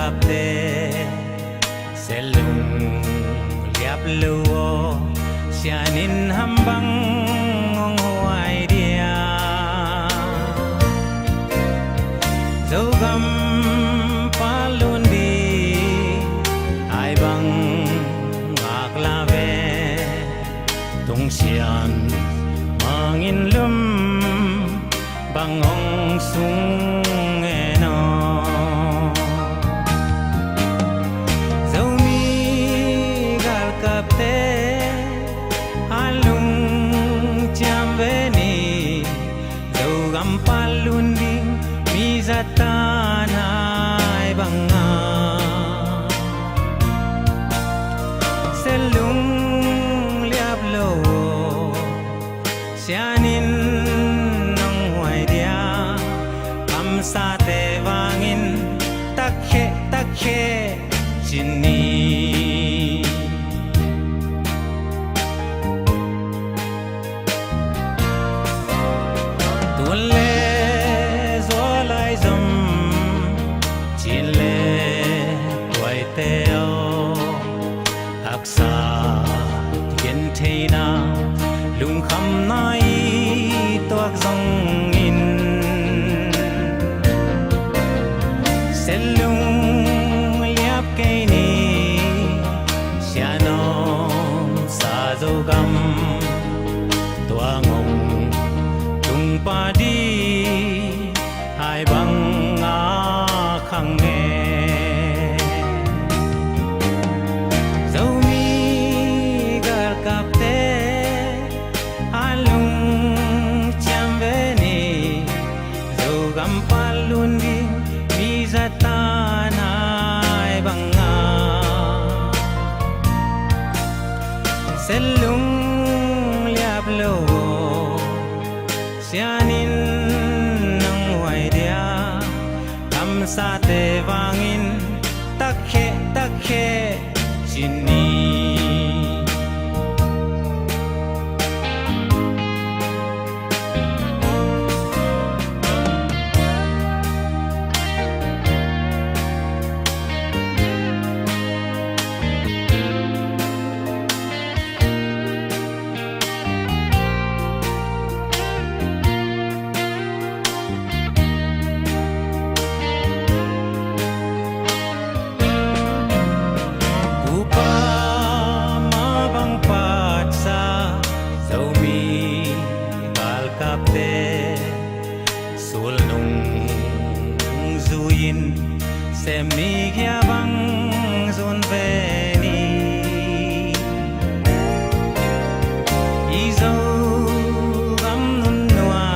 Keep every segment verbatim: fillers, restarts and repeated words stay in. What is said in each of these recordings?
Kapte, selung liap lo aw, sianin ham bang hong huai dia. Zogam palun di, ai bang ngak la ve. Tungsian mangin lum bang hong sung en aw. Zomi galkapte a lungciam ve ni, Zogam palun ding mi zatan ai banga. Selung liap lo, sianin nong huai dia, kamsate vangin takhe takhe cin ni. Tun le zualai zom, cin le tuaite aw, haksa gentheina, lungkhamna i tuak zongin, selung liap kei ni, sianom sa Zogam, tua ngong tung pa di, ai bang a khang nge. Zomi galkapte a lungciam ve ni, Zogam palun ding mi zatan ai banga. Selung liap lo, sianin nong huai dia, kamsate vangin takhe takhe cin ni. Upa ma bang patsa, Zomi galkapte sulnung zui-in, sem ni kia bang zun ve ni. I Zogam nunua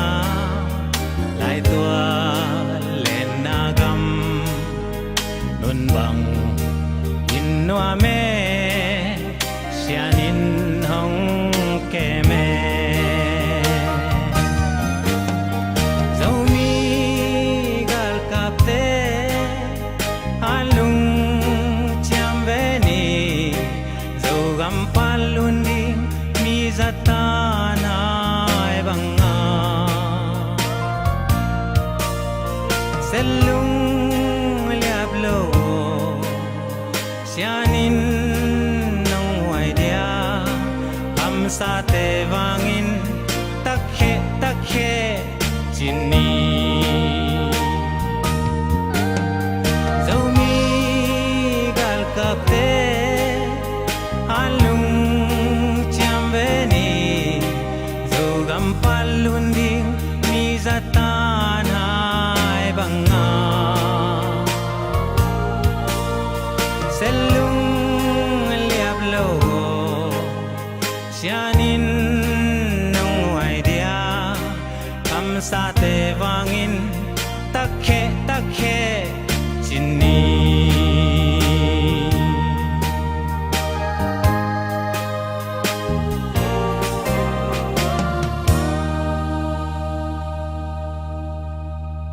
lai tua lenna gam, nun bang in nuam e, sianin hong kem e. Zomi galkapte a lungciam ve ni, Zogam palun ding mi zatan ai banga. Selung liap lo, sianin nong huai dia, kamsate vangin takhe takhe cin ni. Zomi galkapte a lungciam ve ni, Zogam palun ding mi zatan ai banga. Selung liap lo, sianin nong huai dia, kamsate vangin takhe takhe cin ni.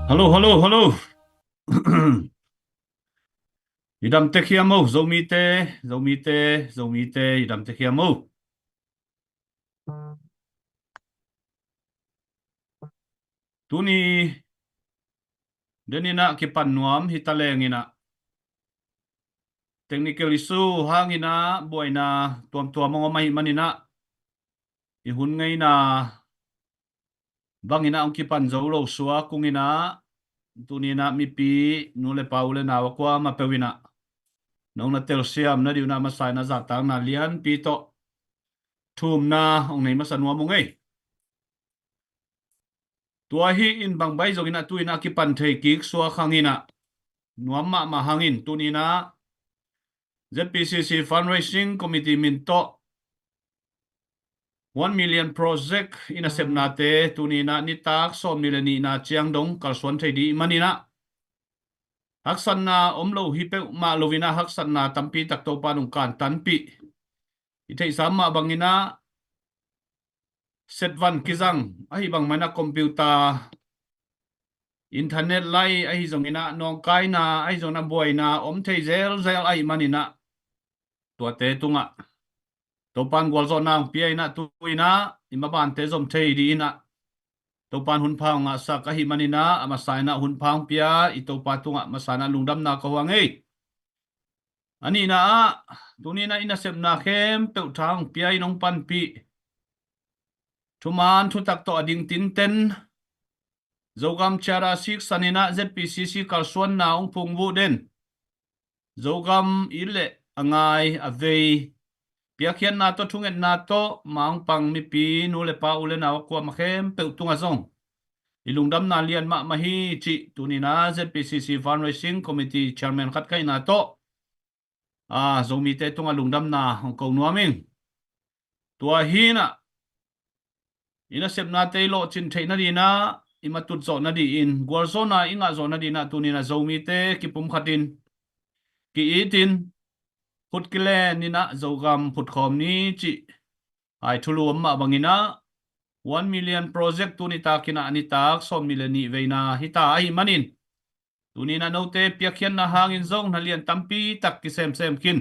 Hallo, hallo, hallo. I dam tek hiam o, Zomite, Zomite, Zomite, i dam tek hiam o. Tuni den in ah kipan nuam hi ta leng in ah, Technical issue hangin ah buaina tuamtuam hong om ahih manin ah i hun ngeina bangin ah hong kipan zo lo suak ung in ah, tuni in ah mipi nu le pa, u le nau a kuamah peuh in ah nong na telsiam nading un ah a masa in ah zahtakna lianpi tawh thumna hong nei masa nuam ung ei. Tua hi in bang baih zongin ah tu in ah kipan thei kik suak hangin ah nuam mahmah hangin tuni in ah Z P C C Fundraising Committee min tawh One Million Project i nasepnate tuni in ah nitak sawmnih le nihna ciang dong kalsuan thei ding ahih manin ah haksatna om lo hi peuhmah lo in ah haksatna tampi tak Topa in hong kantanpih, i theihsa mah bangin ah setvan kizang ahih bang mah in ah computer, internet lai ahi zongin ah nawngkaina ahi zongin ah buaina om thei zelzel ahih manin ah tuate tungah Topa in gualzawhna hong pia in ah tu in ah i mabante zom thei ding in ah Topa in hun pha hong ngahsak ahih manin ah a masa in ah hun pha hong pia i Topa tungah masa in ah lungdamna ka hua ung ei. A nihna ah tuni in ah i nasepna khempeuh tha hong pia in hong panpih thuman thutak tawh a ding tinten Zogam Charter siksan in ah Z P C C kalsuanna hong phungvuh den Zogam it le a ngai a vei piakkhiatna tawh thungetna tawh mangpang mipi nu le pa, u le nau a kuamah khempeuh tungah zong i lungdamna lian mahmah hi cih tuni in ah Z P C C Fundraising Committee Chairman khat ka hihna tawh a Zomite tungah lungdamna hong ko nuam ing. Tua hi in ah i nasepnate i lawhcin theih nading in ah i matut zawh nading in gualzawhna i ngah zawh nading in ah tuni in ah Zomite kipumkhat in ki-it in phut kilen in ah Zogam phutkhawm ni cih a i thulu om mah bangin ah One Million Project tuni tak in ah nitak sawmnih le nih veina hi ta ahih manin tuni in ah note piakkhiatna hangin zong na lian tampi tak kisemsem khin.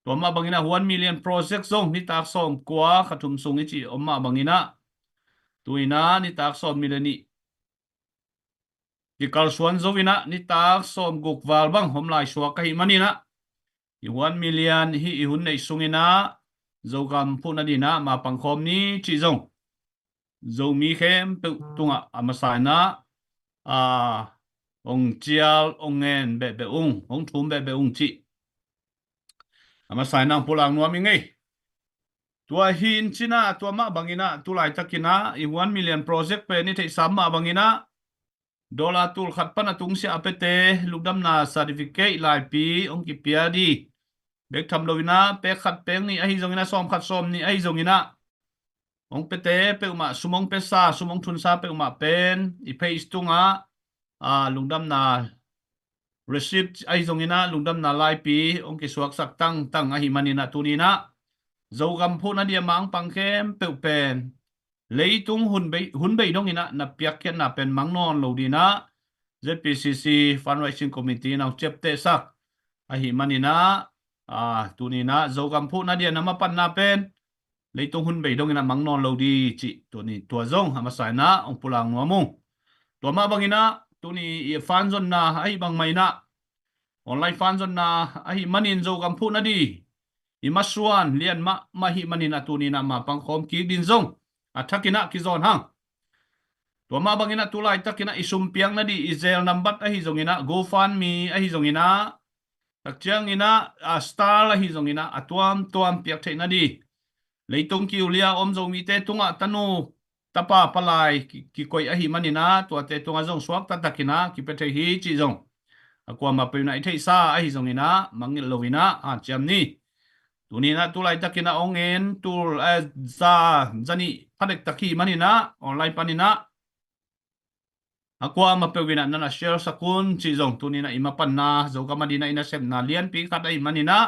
Tua mah bangin ah One Million Project zong nitak sawmkua kha thum sung i cih om mah bangin ah tu in ah nitak sawmnih le nih kikalsuan zo in ah nitak sawmguk val bang om lai suak ahih manin ah i One Million hih i hun neih sungin ah Zogam phuh nading in ah mapangkhawm ni cih zong Zomi khempeuh tungah a masa in ah a hong cial hong ngen behbeh ung, hong thum behbeh ung cih a masa in ah hong pulak nuam ing ei. Tua hi in cin ah tua mah bangin ah tu laitak in ah i One Million Project pen i theihsa mah bangin ah dollar tul khat pan a tungsiah a piate lungdamna certificate laipi hong kipia ding bek tham lo in ah pek khat pek nih ahi zongin ah sawm khat sawm nih ahi zongin ah hong piate peuhmah, sum hong piasa, sum hong thunsa peuhmah pen i page tungah a lungdamna receipt ahi zongin ah lungdamna laipi hong kisuaksak tangtang ahih manin ah tuni in ah Zogam phuh nading a mangpang khempeuh pen leitung hun bei, hun bei dongin ah na piakkhiatna pen mang nawn lo ding in ah Z P C C Fundraising Committee in ah hong ciaptehsak ahih manin ah a tuni in ah Zogam phuh nading a na mapanna pen leitung hun bei dongin ah mang nawn lo ding cih tuni tua zong a masa in ah hong pulak nuam ung. Tua mah bangin ah tuni i fan zonna ahih bang mah in ah online fan zonna ahih manin Zogam phuh nading i masuan lian mahmah ahih manin ah tuni in ah mapangkhawm kik ding zong a thak in ah kizawn hang. Tua mah bangin ah tu laitak in ah i sum piak nading i Zelle nambat ahi zongin ah GoFundMe ahi zongin ah tak ciangin ah a star ahi zongin ah a tuamtuam piak theih nading leitung kiulia om Zomite tungah tanu tapa palai ki, kikoih ahih manin ah tuate tungah zong suak taktak in ah kipia thei hi cih zong a kuamah peuh in ah i theihsa ahi zongin ah mangngilh lo in ah hanciam ni. Tuni in ah tu laitak in ah hong en tul, eh, za, za nih pha dektak ahih manin ah online panin ah a kuamah peuh in ah na na share sak un cih zong tuni in ah i mapanna Zogam ading in ah i nasepna lianpi khat ahih manin ah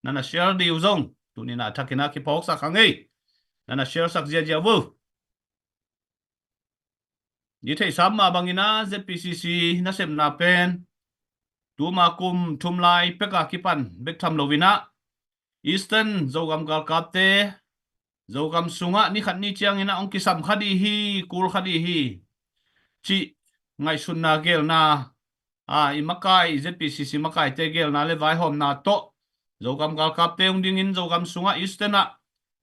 na na share ding uh zong tuni in ah a thak in ah kiphawksak hang ei. Na na share sak ziahziah uh. I theihsa mah bangin ah Z P C C nasepna pen tuma kum thum lai pek a kipan bek tham lo in ah Eastern Zogam galkapte Zogam sungah ni khat ni ciangin ah hong kisam kha ding hi, kul kha ding hi cih ngaihsutna gelna a, i makai, ZPCC makaite gelna le vaihawmna tawh Zogam galkapte hong dingin Zogam sungah Eastern ah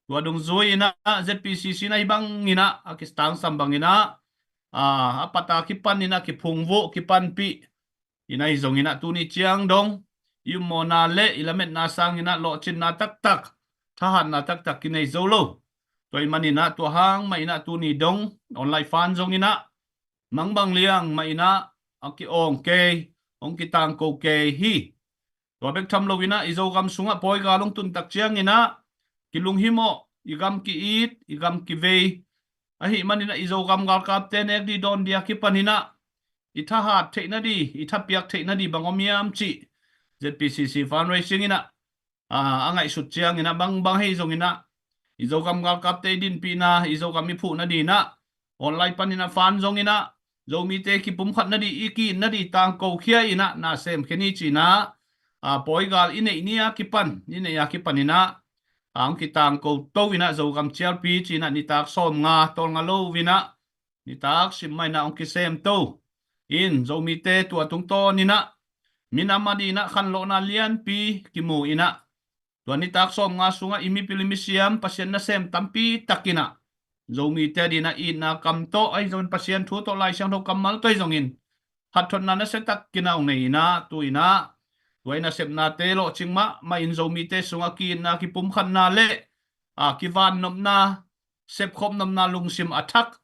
tua dungzui inah ZPCC na hi banginah a kitangsam banginah a, a pata kipan inah kiphungvuh kipanpih inah hi zonginah tuni ciang dong i ummawhna le i lametna sanginah lawhcinna taktak, thahatna taktak kinei zo lo. Tua i maninah tua hang mah inah tuni dong online fan zonginah mangbang liang mah inah a ki-awng kei, hong kitangko kei hi. Tua bek tham loinah i Zogam sungah pawigal hong tuntak cianginah kilunghimawh, i gam ki-it, i gam kivei ahih maninah i Zogam galkapte nek dih dawn dih a kipaninah i thahat theihna dih, i thapiak theihna dih bang om hiam cih ZPCC fundraising inah a, a ngaihsut cianginah bangbang hi zonginah i Zogam galkapte i dinpihna, i Zogam i phuhna dinah online paninah fan zonginah Zomite kipumkhatna dih, i ki-itna dih tangko khia inah na semkhia ni cinah a, pawigal i neih ni a kipan, i neih a kipaninah a, hong kitangko to inah Zogam cialpi cinah nitak sawmnga tawlnga lo inah nitak sim mah inah hong kisem to in Zomite tua tungtawn inah minam a dinah khanlawhna lianpi kimu inah tua nitak sawmnga sungah i mipil i misiam Pasian nasem tampi takinah Zomite a dinah itna kam tawh ahi zongin Pasian thu tawh Lai Siangtho kammal tawh ahi zongin phatthotna nasia takinah hong nei inah tu inah tua i nasepnate lawhcing mahmah in Zomite sungah ki-itna kipumkhatna le a, kivannopna, sepkhop nopna lungsim a thak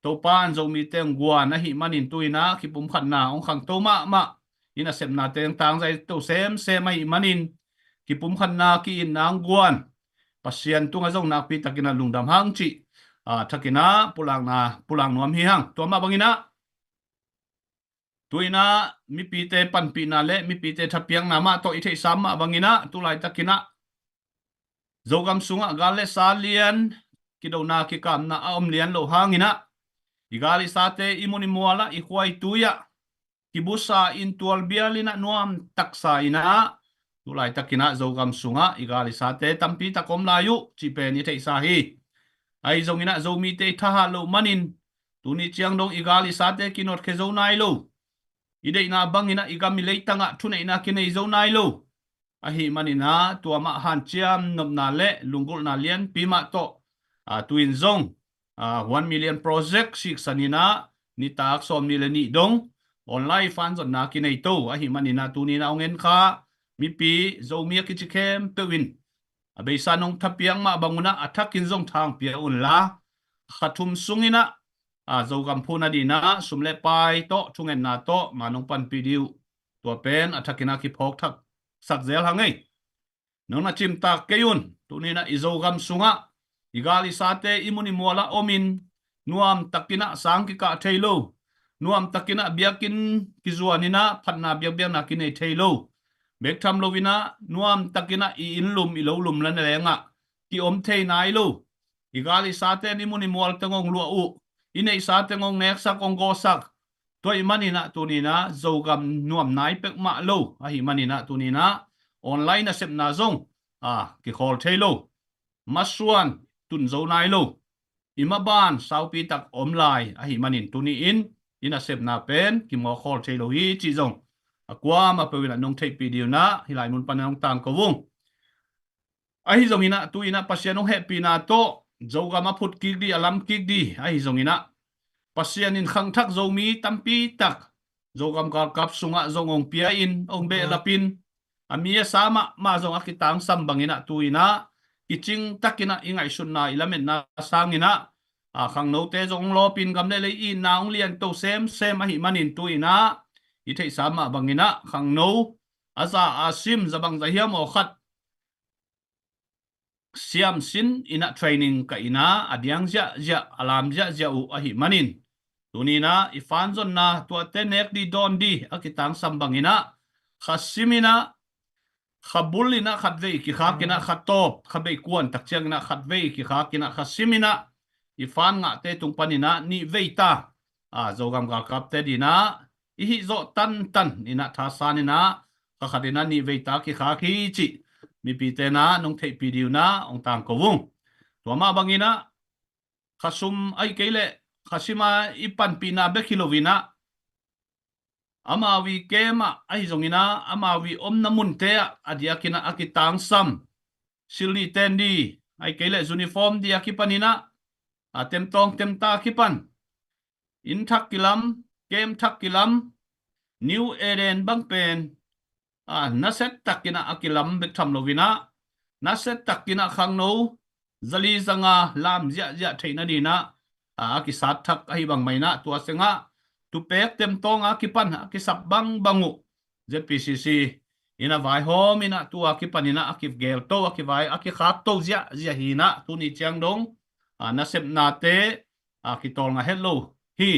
Topa in Zomite hong guan ahih manin tu inah kipumkhatna hong khangto mahmah i nasepnate hong tangzai to semsem ahih manin kipumkhatna ki-itna hong guan Pasian tungah zong nakpi takinah lungdam hang cih a, thakinah pulakna, pulak nuam hi hang. Tua mah banginah tu inah mipite panpihna le mipite thapiakna mah tawh i theihsa mah banginah tu laitakinah Zogam sungah gal le sa lian kidona kikapna a om lian lo hanginah i gal i sate i mun i mualah i khua i tui ah kibusa in tualbial inah nuam taksa inah tu laitakinah Zogam sungah i gal i sate tampi tak om lai uh cih pen i theihsa hi. Ahi zonginah Zomite i thahat loh manin tuni ciang dong i gal i sate kinotkhia zo nai lo. I deihna banginah i gam i leitangah thuneihna kinei zo nai lo. Ahih maninah tua mah hanciam nopna le lunggulhna lianpi mah tawh a, tu in zong a, one million project siksan inah nitak sawmnih le nih dong online fan zonna kinei to ahih maninah tuni inah hong en kha mipi Zomi a kici khempeuh in a beisa nong thapiak mah bangunah a thakin zong thangpia unla kha thum sunginah a, Zogam phuhna dinah sum le pai tawh thungetna tawh ma nong panpih dih uh. Tua pen a thakinah kiphawk thak sak zel hang ei. Nong na cimtak kei un. Tuninah i Zogam sungah i gal i sate i mun i mualah omin nuam takinah sang kikah thei lo, nuam takinah biakinn kizuaninah phatna biakbiakna kinei thei lo, bek tham loinah nuam takinah i innlum i lolum la na lengah ki-om thei nai lo. I gal i sate in i mun i mual teng hong luah uh, i neihsa teng hong neksak hong gawsak. Tua i maninah tuninah Zogam nuam nai pek mah lo ahih maninah tuninah online nasepna zong a, kikhawl thei lo. Masuan tun zo nai lo. I maban saupi tak om lai ahih manin tuni-in i nasepna pen kimawkhawl thei lo hi cih zong a kuamah peuh inah nong theihpih dih unah hih lai mun panah nong tangko ung. Ahi zonginah tu inah Pasian hong hehpihna tawh Zogam a phut kik dih, a lam kik dih ahi zonginah Pasian in khangthak Zomi tampi tak Zogam galkap sungah zong hong pia in, hong behlap in, a mi a sa mahmah zong a kitangsam banginah tu inah kicing takinah i ngaihsutna i lametna sanginah a, khangnote zong hong lawpin gam le lei itna hong lianto semsem ahih manin tu inah i theihsa mah banginah khangno a za a sim za bang za hiam aw khat siamsin inah training ka inah a diang ziahziah a lam ziahziah uh ahih manin tuninah i fan zonna tuate nek dih dawn dih a kitangsam banginah kha sim inah kha bul inah khatvei kikhak inah kha tawp kha beih kuan tak cianginah khatvei kikhak inah kha sim inah i fan ngahte tung paninah nih vei ta a, Zogam galkapte dinah i hih zawh tantan inah thasan inah kha khat inah nih vei ta kikhak hi cih mipite inah nong theihpih dih unah hong tangko ung. Tua mah banginah kha sum ahi kei leh kha sima i panpihna bek hi loinah amau i kem ah ahi zongin ah amau i omna munte ah a diakin ah a kitangsam silh dih, ten dih, ahih kei leh uniform dih a kipanin ah a temtawng temta a kipan inn thak kilam, kem thak kilam, New Eden bang pen a nasia takin ah a kilam bek tham loin ah nasia takin ah khangno zali zanga lam ziahziah theih nadingin ah a kisat thak ahi bang mah in ah tua sengah tupek temtawng a kipan a kisap bangbang uh Z P C C in ah vaihawm in ah tua kipanin ah a kigelto, a kivai, a kikhakto ziahziah hi in ah tuni ciang dong a nasepnate a kitawlnga het lo hi.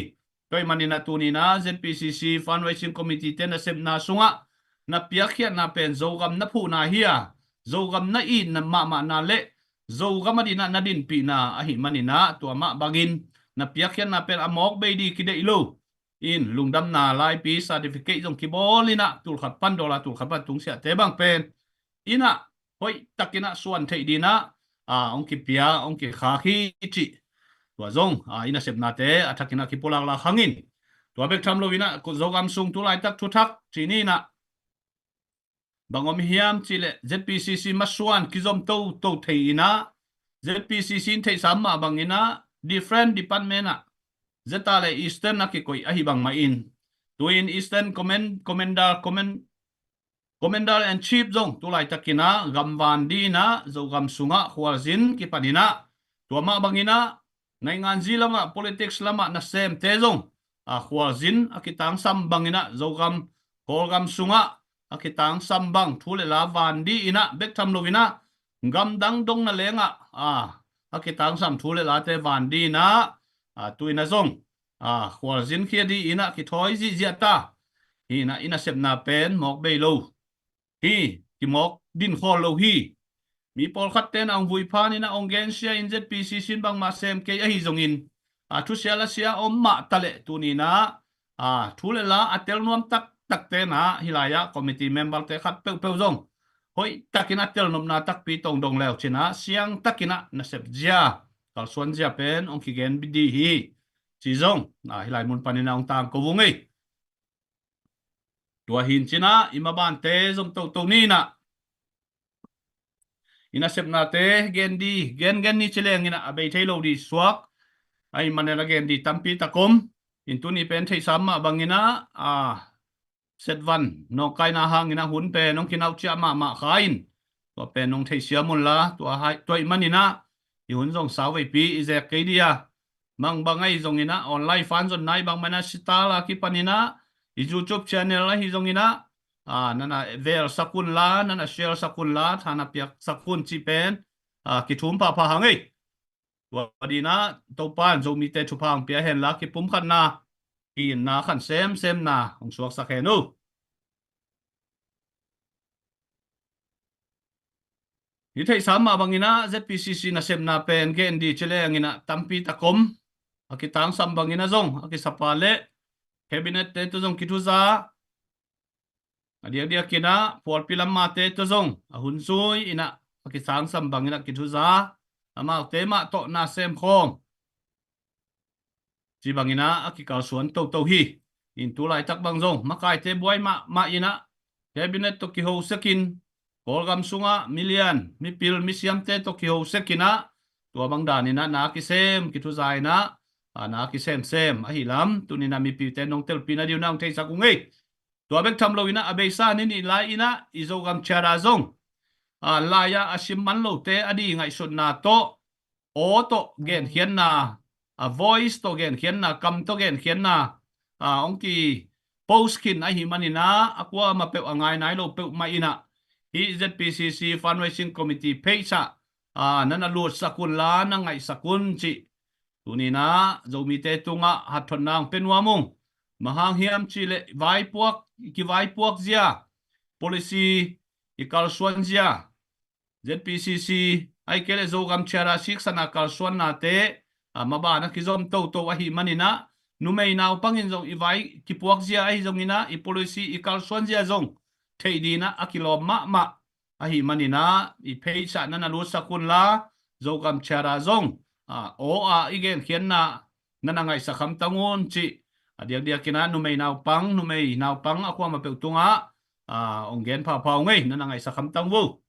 Tua ahih manin ah tuni in ah Z P C C Fundraising Committee te nasepna sungah na piakkhiatna pen Zogam na phuhna hi a, Zogam na itna mahmahna le Zogam adingin ah na dinpihna ahih manin ah tua mah bangin na piakkhiatna pen a mawk bei dih kideih lo in lungdamna laipi certificate zong kibawl in ah tulkhat pan dollar tulkhat pan tungsiahte bang pen in ah hoih takin ah suan theih dingin ah a hong kipia, hong kikhak hi cih tua zong a i nasepnate a thakin ah kipulak lak hang in. Tua bek tham loin ah Zogam sung tu laitak thuthak cih ni in ah bang om hiam cih leh Z P C C masuan kizom toto thei in ah Z P C C in theihsa mah bangin ah different department ah Z A le Eastern a kikoih ahi bang mah in tu-in Eastern Command, Commander, Command, Commander in Chief zong tu laitakin ah gamvan dingin ah Zogam sungah khualzin kipanin ah tua mah bangin ah nainganzi lamah politics lamah nasemte zong a khualzin a kitangsam bangin ah Zogam Kawlgam sungah a kitangsam bang thu le la van dingin ah bek tham loin ah gamdang dong na lengah a a kitangsam thu le late van dingin ah a tu-in ah zong a khualzin khia dingin ah kithawi zihziah ta hi in ah i nasepna pen mawk bei lo hi, kimawk din khawl lo hi. Mi pawlkhat ten a hong vui phan in ah hong gensia in Z P C C in bangmah sem kei ahi zongin a thusia lasia om mah taleh tuni in ah a thu le la a tel nuam taktak ten ah hih lai-ah committee member te khat peuhpeuh zong hoih takin a telnopna takpi tawh dong leu cin ah siang takin ah nasep zia, kalsuan zia pen hong kigen dih hi. Ci zong a hih lai mun panin ah hong tangko vung ei. Tua hi in cin ah i mabante zom toto ni in ah i nasepnate gen dih, gen gen ni ci leng in ah a bei thei lo dih suak ahih manin a gen dih tampi tak om in tuni pen theihsa mah bangin ah a setvan nawngkaina hangin ah hun pen hong kinauh ciah mahmah kha in tua pen hong theisiam unla tua ahih manin ah i hun zong sau veipi i zek kei dih a, mang bang ahi zongin ah online fan zonna i bang mah in ah sitar a kipanin ah i YouTube channel ahi zongin ah a nana vel sak unla, nana share sak unla, tha na piak sak un cih pen a kithum phapha hang ei. Tua dingin ah Topa in Zomite thupha hong pia hen la kipumkhatna, ki-itna khan semsemna hong suaksak hen uh. I theihsa mah bangin ah Z P C C nasepna pen gen dih ci leng in ah tampi tak om. A kitangsam bangin ah zong a kisapa le cabinet te tawh zong kithuza, a diakdiakin ah phualpi lam mate tawh zong a hun zui in ah a kitangsam bangin ah kithuza, amaute mah tawh na sem khawm ci bangin ah a kikalsuan toto hi. In tu laitak bang zong makaite buai mahmah in ah cabinet tawh kiho sekin, Kawlgam sungah milian mipil misiamte tawh kiho sekin ah tua bang danin ah na kisem kithuza in ah a na kisemsem ahi lam tuni in ah mipite nong telpih nading un ah hong theisak ung ei. Tua bek tham loin ah a beisa ni nih lai-in ah i Zogam Charter zong a lai-ah a sim man lote a ding ngaihsutna tawh aw tawh genkhiatna, a voice tawh genkhiatna, kam tawh genkhiatna a hong ki post khin ahih manin ah a kuamah peuh a ngai nai lo peuhmah in ah hih Z P C C Fundraising Committee page ah a nana lutsak unla na ngaihsak un cih tuni in ah Zomite tungah hatthotna hong pia nuam ung. Bang hang hiam cih leh vaipuak, kivaipuak zia, policy i kalsuan zia, Z P C C ahih kei leh Zogam Charter siksana kalsuannate a maban a kizom toto ahih manin ah numei naupang in zong i vai kipuak zia ahi zongin ah i policy i kalsuan zia zong theih dingin ah a kilawm mahmah ahih manin ah i page ah nana lutsak unla Zogam Charter zong a aw a i genkhiatna nana ngaihsak hamtang un cih A diakdiak in ah numei naupang, numei naupang a kuamah peuh tungah, ah, hong gen phapha uh ngei, na na ngaihsak hamtang vo.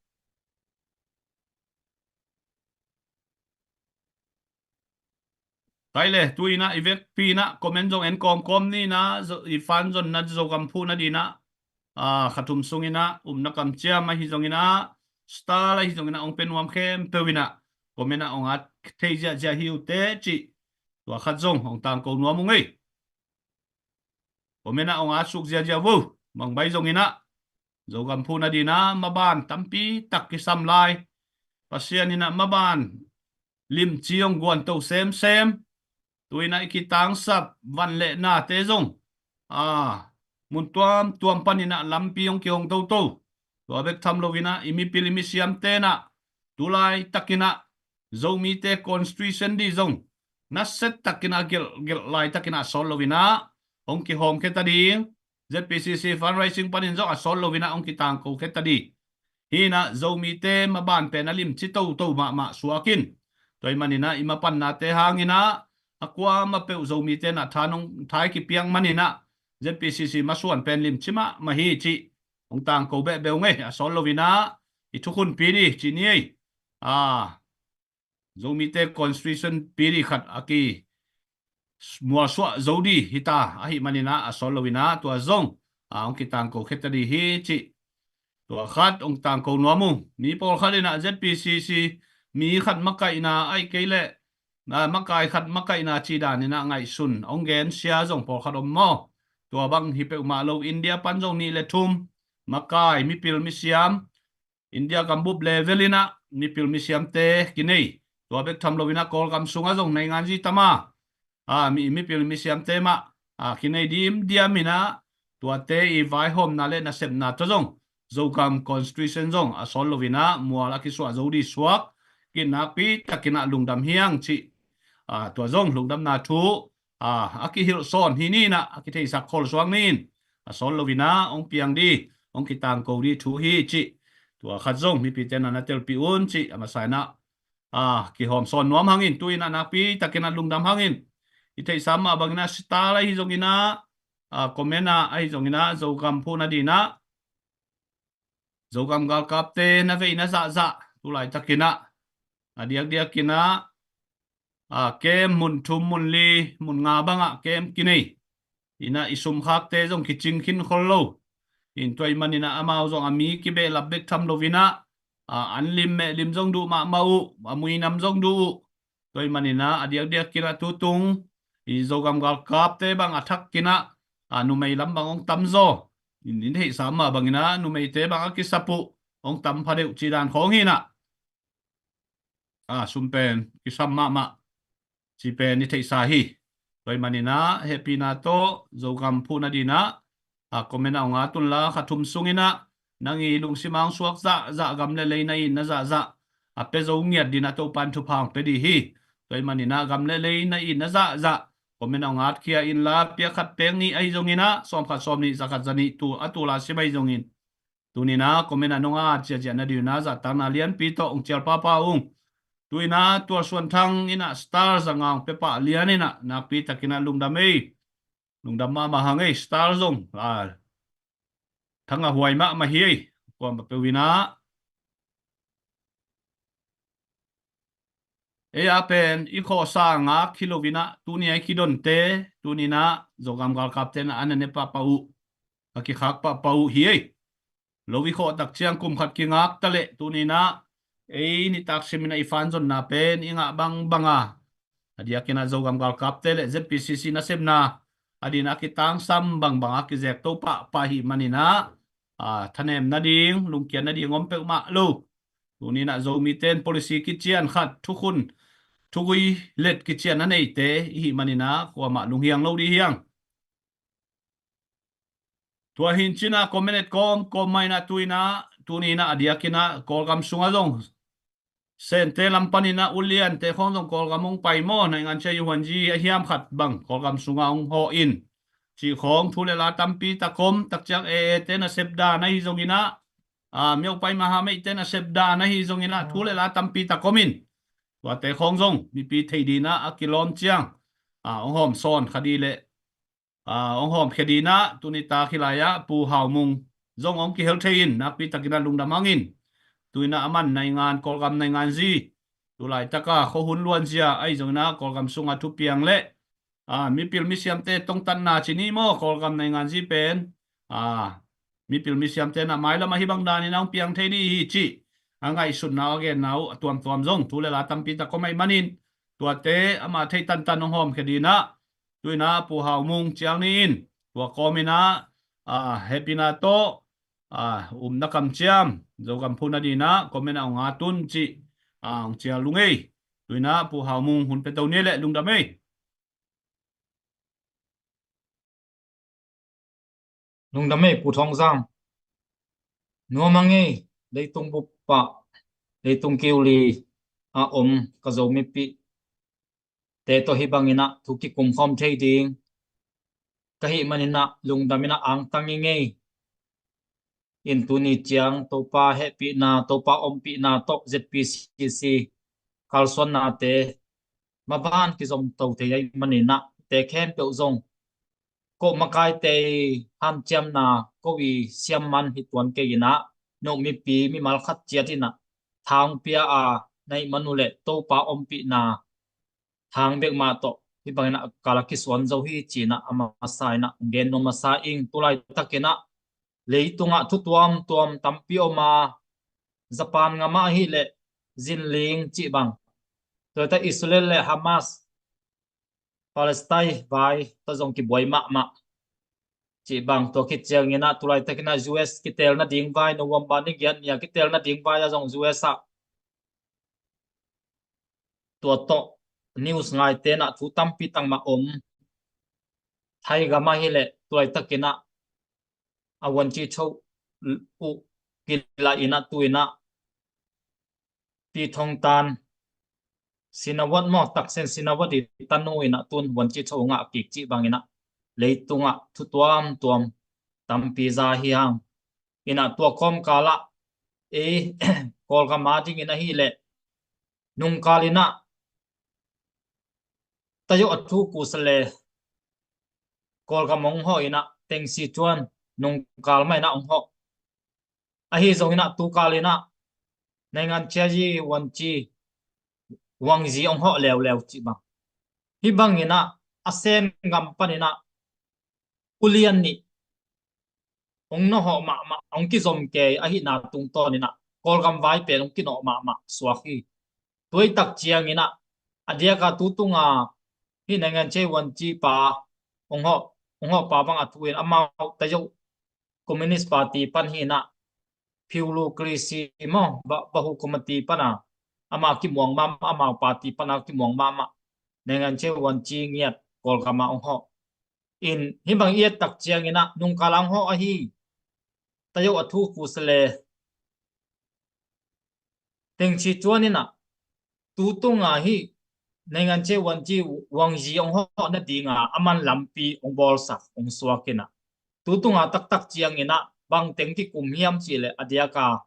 Taile, tu in ah i vekpi in ah comment zong en kawmkawm ni in ah, i fan zonna Zogam phuhna ding in ah, ah, kha thum sung in ah, upna kamciam ahi zong in ah, style ahi zong in ah, hong pia nuam khempeuh in ah comment ah hong at thei ziahziah hi uh teh cih, tua khat zong hong tangko nuam uh ngei. Comment ah hong at suk ziahziah vo, bang bai zong in ah, Zogam phuhna ding in ah maban tampi tak kisam lai. Pasian in ah maban limci hong guanto semsem. Tu in ah i kitangsap van le nate zong, ah, mun tuamtuam pan in ah lampi hong kihong toto. Tua bek tham lo in ah i mipil i misiamte in ah tu laitak in ah Zomite constitution ding zong nasia tak in ah gelh, gelh laitak in ah sawt lo in ah hong kihawm khia ta ding. ZPCC fundraising panin zong a sawt lo in ah hong kitangko khia ta ding. Hi in ah Zomite maban pen a limci toto mahmah suak in. Tua ahih manin ah i mapannate hangin ah a kuamah peuh Zomite in ah tha nong, tha i kipiak manin ah ZPCC masuan pen limci mahmah hi cih hong tangko behbeh uh ngei. A sawt lo in ah i thukhunpi ding ci ni ei. Ah, Zomite constitution pi ding khat a kimualsuah zo ding hi ta ahih manin ah a sawt lo in ah tua zong, ah, hong kitangko khia ta ding hi cih tua khat hong tangko nuam uh. Mi pawlkhat in ah ZPCC mi khat makaihna ahih kei leh, ah, makai khat makaihna cih dan in ah ngaihsun hong gensia zong pawlkhat om maw? Tua bang hi peuhmah lo, India pan zong nih le thum makai, mipil misiam, India gambup level in ah mipil misiamte kinei. Tua bek tham lo in ah Kawlgam sungah zong naingan zi tama, ah, mi, mipil misiamte mah, ah, kinei dimdiam in ah tuate i vaihawmna le nasepna tawh zong Zogam constitution zong a sawt lo in ah mual a kisuah zo ding suak, kinakpi tak in ah lungdam hi ing cih, ah, tua zong lungdamna thu, ah, a kihilh sawn hi ni in ah, a kitheihsak khol suak ni in, a sawt lo in ah hong piang ding, hong kitangko ding thu hi cih tua khat zong mipite in ah na telpih un cih a masa in ah, ah, kihawm sawn nuam hangin, tu in ah nakpi tak in ah lungdam hangin, i theihsa mah bang in ah style ahi zong in ah, ah, comment ah ahi zong in ah Zogam phuhna ding in ah Zogam galkapte na veina zahzah tu laitak in ah, a diakdiak in ah, ah, camp mun thum, mun li, mun nga bangah camp kinei in ah i sumkhakte zong kicing khin khol lo. In tua ahih manin ah amau zong a mi kibehlap bek tham lo in ah, ah, an lim meh lim zong duh mahmah uh, a muinam zong duh uh. Tua ahih manin ah a diakdiak in ah tutung i Zogam galkapte bang a thak in ah, ah, numei lam bang hong tam zaw. In, in theihsa mah bang in ah numeite bang a kisap uh hong tam phadeuh cih dan khawng hi in ah, ah, sum pen kisam mahmah cih pen i theihsa hi. Tua ahih manin ah hehpihna tawh Zogam phuhna ding in ah, ah, comment ah hong at un la, kha thum sung in ah nang i lungsim ah hong suak zahzah, gam le lei na itna zahzah a pia zo ngiat ding in ah Topa'n thupha hong pia ding hi. Tua ahih manin ah gam le lei na itna zahzah comment ah hong at khia in la, pia khat pek nih ahi zong in ah, sawm khat, sawm nih, za khat, za nih, tu a tul a sim ahi zongin, tuni in ah comment ah nong at ziahziah nading in ah zahtakna lianpi tawh hong cial pahpah ung. Tu in ah Tual Suan Thang in ah star za nga hong pia pah lian in ah nakpi tak in ah lungdam ei. Lungdam mahmah hang ei, star zong, ah, thangah huai mahmah hi ei. Kuamah peuh in ah ei a pen i khawhsa ngak hi lo in ah, tuni a i kidonte, tuni in ah Zogam galkapte in ah an ne pahpah uh, a kikhak pahpah uh hi ei. Lo i khawh tak ciang kum khat kingak ta leh, tuni in ah ei nitak sim in ah i fan zonna pen i ngah bangbang a, a diak in ah Zogam galkapte le ZPCC nasepna a ding in ah kitangsam bangbang a kizek to pahpah ahih manin ah, ah, thanem nading, lungkiat nading om peuhmah lo. Tuni in ah Zomite in policy kician khat, thukhun, thugui let kician a neite i hih manin ah kuamah lunghiang lo ding hi ing. Tua hi in ci-in ah comment et kawmkawm mah in ah tu in ah, tuni in ah a diak in ah Kawlgam sungah zong Sente lam panin ah uliante khawng zong Kawlgam hong pai maw, naingan cia yuhanji a hiam khat bang Kawlgam sungah hong hawh in cih khawng thu le la tampi tak om. Tak ciang A A te nasep dan ahi zongin ah, ah, Myopai Mahamei te nasep dan ahi zongin ah thu le la tampi tak om in, tuate khawng zong mipi thei ding in ah a kilawm ciang, ah, hong hawm sawn kha ding leh ah, hong hawmkhia dinah tuni tak hi lai-ah Pu Hau Mung zong hong kihel thei in nakpi takinah lungdam hangin. Tuinah aman naingan, Kawlgam naingan zi, tu laitaka khuahun luanzia ahi zonginah Kawlgam sungah thupiang le, ah, mipil misiamte tongtatna ci ni maw, Kawlgam naingan zi pen, ah, mipil misiamte na mailam ahi bang danin a hong piang thei ni hi cih a ngaihsutna uh, a genna uh a tuamtuam zong thu le la tampi tak om ahih manin, tuate ama thei tantan hong hawmkhia dinah tuinah Pu Hau Mung cial ni in, tua kawminah, ah, hehpihna tawh, ah, upna kamciam Zogam phuna dinah comment ah hong a tun cih, ah, hong cial lungei. Tuinah Pu Hau Mung hun pia to ni le lungdam ei. Lungdam ei, Pu Thawng Zam. Nuam a ngei, leitung bup ah, leitung kiuli a om ka Zomipihte tawh hih banginah thu kikum khawm thei ding ka hih maninah lungdaminah angtang i ngei. In tuni ciang Topa hehpihna, Topa ompihna tawh Z P C C kalsuannate maban kizom to thei ahih maninah te khempeuh zong ko makaite i hanciamna ko i siam man hi tuan kei inah, no mipi mimal khat ciat inah thang pia a naih man uh leh Topa ompihna thang bek mah tawh hih bangin a kal a kisuan zo hi cinah a masa inah gen nuam masa ing. Tu laitakinah leitungah thu tuamtuam tampi om a, Japan gam ah ahih leh zinling cih bang, tua ta Israel le Hamas, Palestine vai tawh zong kibuai mahmah cih bang, tua khit cianginah tu laitakinah U S kiteel nading vai, November ni giat ni a kiteel nading vai ah zong U S ah tua tawh news ngaite nah thu tampi tak mah om. Thai gam ah hileh tu laitakinah a vuanci tho uh kila inah tu inah Pi Thawng Tan Shinawatra maw, Thaksin Shinawatra i tanu inah tun vuanci tho ngah kik cih banginah leitungah thu tuamtuam tampi za hi hang. Inah tua kawmkalah ei Kawlgam a dingin ahileh nungkal inah Tayo a thu kusa le Kawlgam hong hawh inah Tengsi Tuan nungkal mah inah hong hawh. Ahi zonginah tukal inah naingan ciayi vuanci vuangzi hong hawh leuleu cih bang. Hih banginah a Sen gam paninah ulian nih hong nawhawh mahmah, hong kizom kei ahihna tungtawninah Kawlgam vai pen hong kinawh mahmah suak hi. Tuaitak cianginah a diaka tutunga hih naingan ciayi vuanci pa hong hawh, hong hawh pa bang a thu in amau Tayo Communist Party pan hinah Phiu Lu Kri Si maw, Ba-, Bahu Committee pana ama kimuang mahmah, amau party pana kimuang mahmah naingan ciayi vuanci ngiat Kawlgam ah hong hawh. In hih bang i et tak cianginah nungkal ah hong hawh ahi Tayo a thu kusa le Tengsi Tuan inah tutunga hih naingan ciayi vuanci vuangzi hong hawh nadinga a man lampi hong bawlsak hong suak inah tutunga taktak cianginah bangteng kikum hiam cihleh a diaka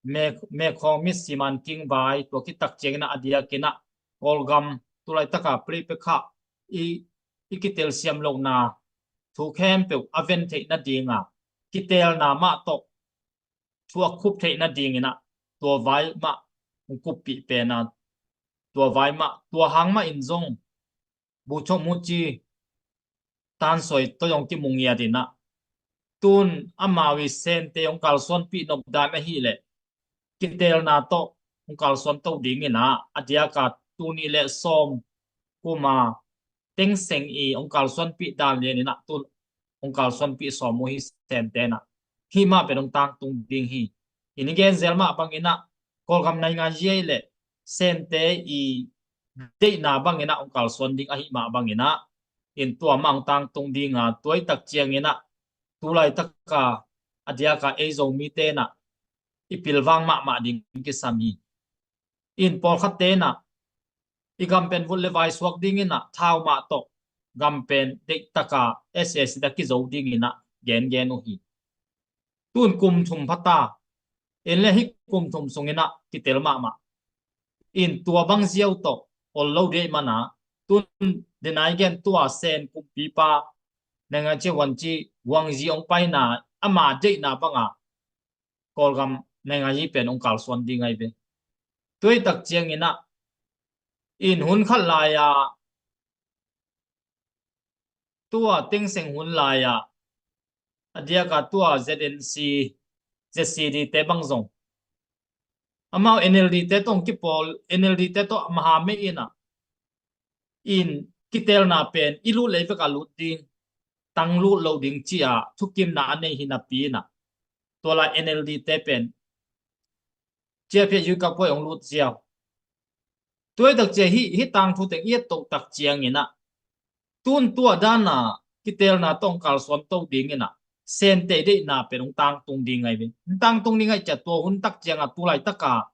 me-, mekhawng mit siman king vai tua kitak cianginah a diakinah Kawlgam tu laitaka pripekha i, i kitelsiam lohna thu khempeuh a ven theih nadinga kiteelna mah tawh thu a khup theih nadinginah tua vai mah hong kuppih pena, tua vai mah, tua hang mah in zong Bogyoke Mukyi Thansoy tawh zong kimu ngiat inah tun amau i Sente hong kalsuanpih nop dan ahileh kiteelna tawh hong kalsuan to dinginah a diaka tuni le sawm kuma Thein Sein i hong kalsuanpih dan lianinah tun hong kalsuanpih sawm uh hi Sente nah. Hih mah pen hong tangtung ding hi. I ni genzel mah banginah Kawlgam naingan ciayi le Sente i deihna banginah hong kalsuan ding ahih mah banginah in tua mah hong tangtung dinga tuaitak cianginah tu laitaka a diaka ei Zomite nah i pilvang mahmah ding kisam hi. In pawlkhat tenah i gam pen vut le vai suak dinginah thau mah tawh gam pen deihtaka S A C ta kizo dinginah gengen uh hi. Tun kum thum phata in le hih kum thum sunginah kitel mahmah. In tua bang ziau tawh ol lo dei mana tun denai gen tua Sen kumpipa Naingaci Wanci Wangzi hong paina ama deihna banga Kawlgam Naingayi pen hong kalsuan ding ahi ve. Tuaitak ciangin ah in hun khat lai-a tua Thein Sein hun lai-a a diaka tua Z N C, Z C D te bang zong amau N L D te tawh kipawl, N L D te tawh maha mei inah in kitelna pen i lut lei veka lut ding, tang lut lo ding cia thukimna a nei hi napi inah tua lai N L D te pen ciapia yui ka puai hong lut ziau. Tuaitak cia hi, hi tangthu teng i et toh tak ciangin ah tun tua dana kitelna tawh kalsuan to ding inah Sente deihna pen hong tangtung ding ahi ve. Hong tangtung ding ahi cia tua hun tak cianga tulai taka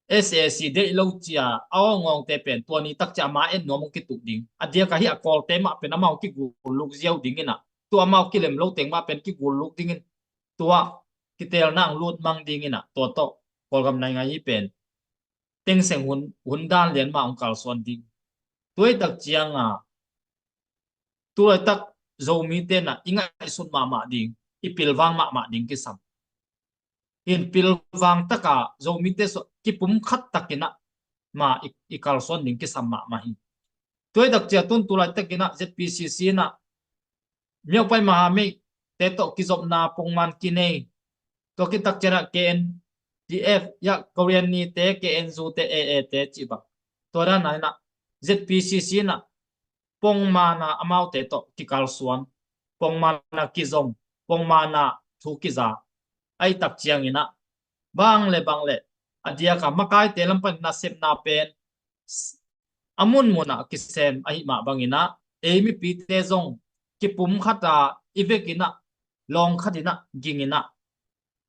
S A C deih lo cia a awngawngte pen tua ni tak cia ama en nuam hong kituh ding. A diaka hi a Kawlte mah pen amau kigulluk ziau ding inah tua amau kilem lo teng mah pen kigulluk dingin tua kitelna ang lut mang ding inah tua tawh Kawlgam Naingayi pen Thein Sein hun, hun dan lian mah hong kalsuan ding. Tuaitak cianga tulaitak Zomite nah i ngaihsut mahmah ding, i pilvang mahmah ding kisam. In pilvang taka Zomite sua kipum khat takinah ma i, i kalsuan ding kisam mahmah hi. Tuaitak cia tun tulaitak inah Z P C C nah Myopai maha mei te tawh kizopna pongman kinei. Tua kitak cianah K N D F ya Korean ni te, K N U te, A A te cih bang. Tua dana inah Z P C C nah pongmana amaute tawh kikalsuan, pongmana kizom, pongmana thu kiza ahi tak cianginah bang le bang le a diaka makaite lam pan nasepna pen a munmunah kisem ahi mah banginah ei mipite zong kipum khata i vekinah lawng khatinah ginginah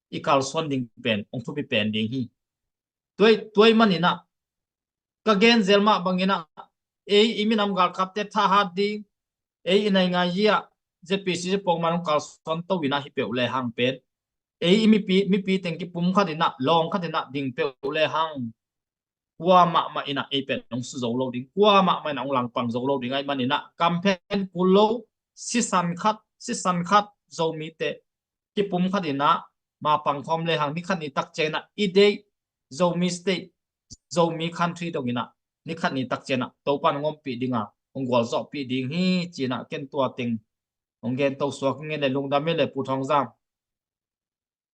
i kalsuan ding pen hong thupi pen ding hi. Tuai, tuai maninah ka gen zel mah banginah ei i minam galkapte thahat ding, ei i Naingayi ah Z P C C pongman hong kalsuan to inah hi peuh le hang pen ei i mipi, mipi teng kipum khatinah lawng khatinah ding peuh le hang kua mahmah inah ei pen hong su zo lo ding, kua mahmah inah hong langpang zo lo ding ahi maninah kamphen kul lo, sisan khat, sisan khat Zomite kipum khatinah mapang khawm le hang nikhat ni tak cianginah i deih Zomi state, Zomi country donginah nikhat ni tak cianginah Topan hong ompih dinga hong gualzawhpih ding hi cinah ken tua teng hong gen to suak ing e le. Lungdam e le Pu Thawng Zam.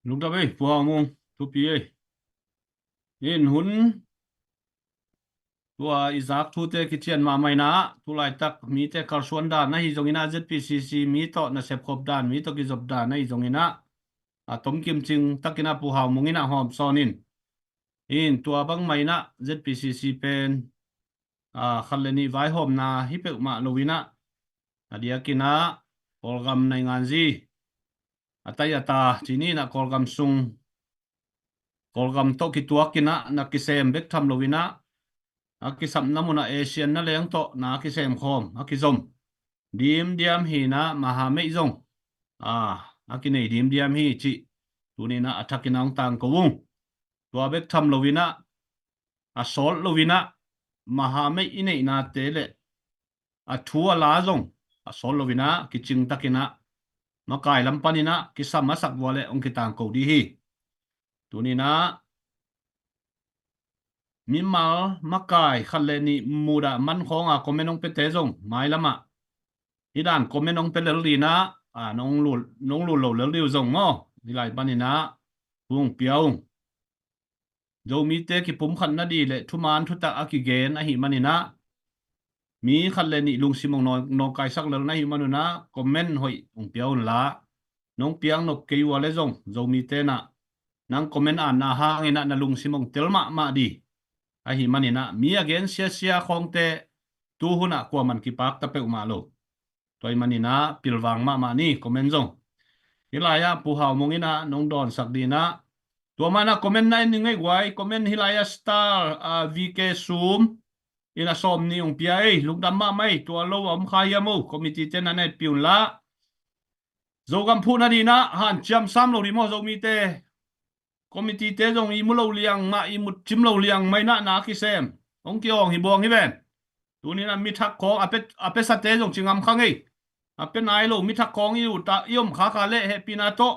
Lungdam ei Pu Hau Mung, thupi ei. In hun tua i zak thute kician mahmah inah tulaitak mite kalsuan dan ahi zonginah Z P C C mi tawh nasep khop dan, mi tawh kizop dan ahi zonginah a tomkim cing takinah Pu Hau Mung inah hawm sawn in. In tua bangmah inah Z P C C pen a khat le nih vaihawmna hi peuhmah lo inah a diakinah Kawlgam Nainganyi a tai a ta cini inah Kawlgam sung Kawlgam tawh kituak inah na kisem bek tham lo inah a kisapna munah Asian na leng tawh na kisem khawm a kizom dimdiam hi inah maha mei zong a, a kinei dimdiam hi cih tuninah a thakinah hong tangko ung. Tua bek tham lo inah a sawt lo inah maha mei i neihnate le a thu a la zong a sawt lo inah kicing takinah makai lam paninah kisam a sak vua le hong kitangko dih hi. Tuninah mimal makai khat le nih mudah man khawnga comment hong pete zong mailamah i dan comment hong pe lel dinah a nong lul, nong lul lo lel diu zong maw, hi lai paninah hong pia ung. Zomite kipumkhat nadih le thuman thutak a kigen ahi maninah mi khat le nih lungsim hong nawng, nawngkaisak lel na hi manunah comment hoih hong pia unla, nong piak nop kei ua le zong Zomite nah nang comment atna hanginah na lungsim hong tel mahmah dih ahi maninah mi a gen siasia khawngte tuhunah kuaman kipak ta peuhmah lo. Tua hi maninah pilvang mahmah ni comment zong. Hi lai-ah Pu Hau Mung inah nong dawnsak dinah tua manah comment na en ni ngei guai, comment hi lai-ah star a V K Sum inah sawm ni hong pia ei, lungdam mahmah ei. Tua lo a om kha hiam o, committee te na na etpi unla. Zogam phuhna dinah hanciam sam lo dih maw Zomite? Committee te zong i mu lo liang mah, i mut cim lo liang mah inah na kisem hong kiawng hi buang hi ven. Tuninah mi thak khawng a pe, a pesate zong ci ngam kha ngei. A pe nai lo, mi thak khawng i ut a, i om khakha leh hehpihna tawh,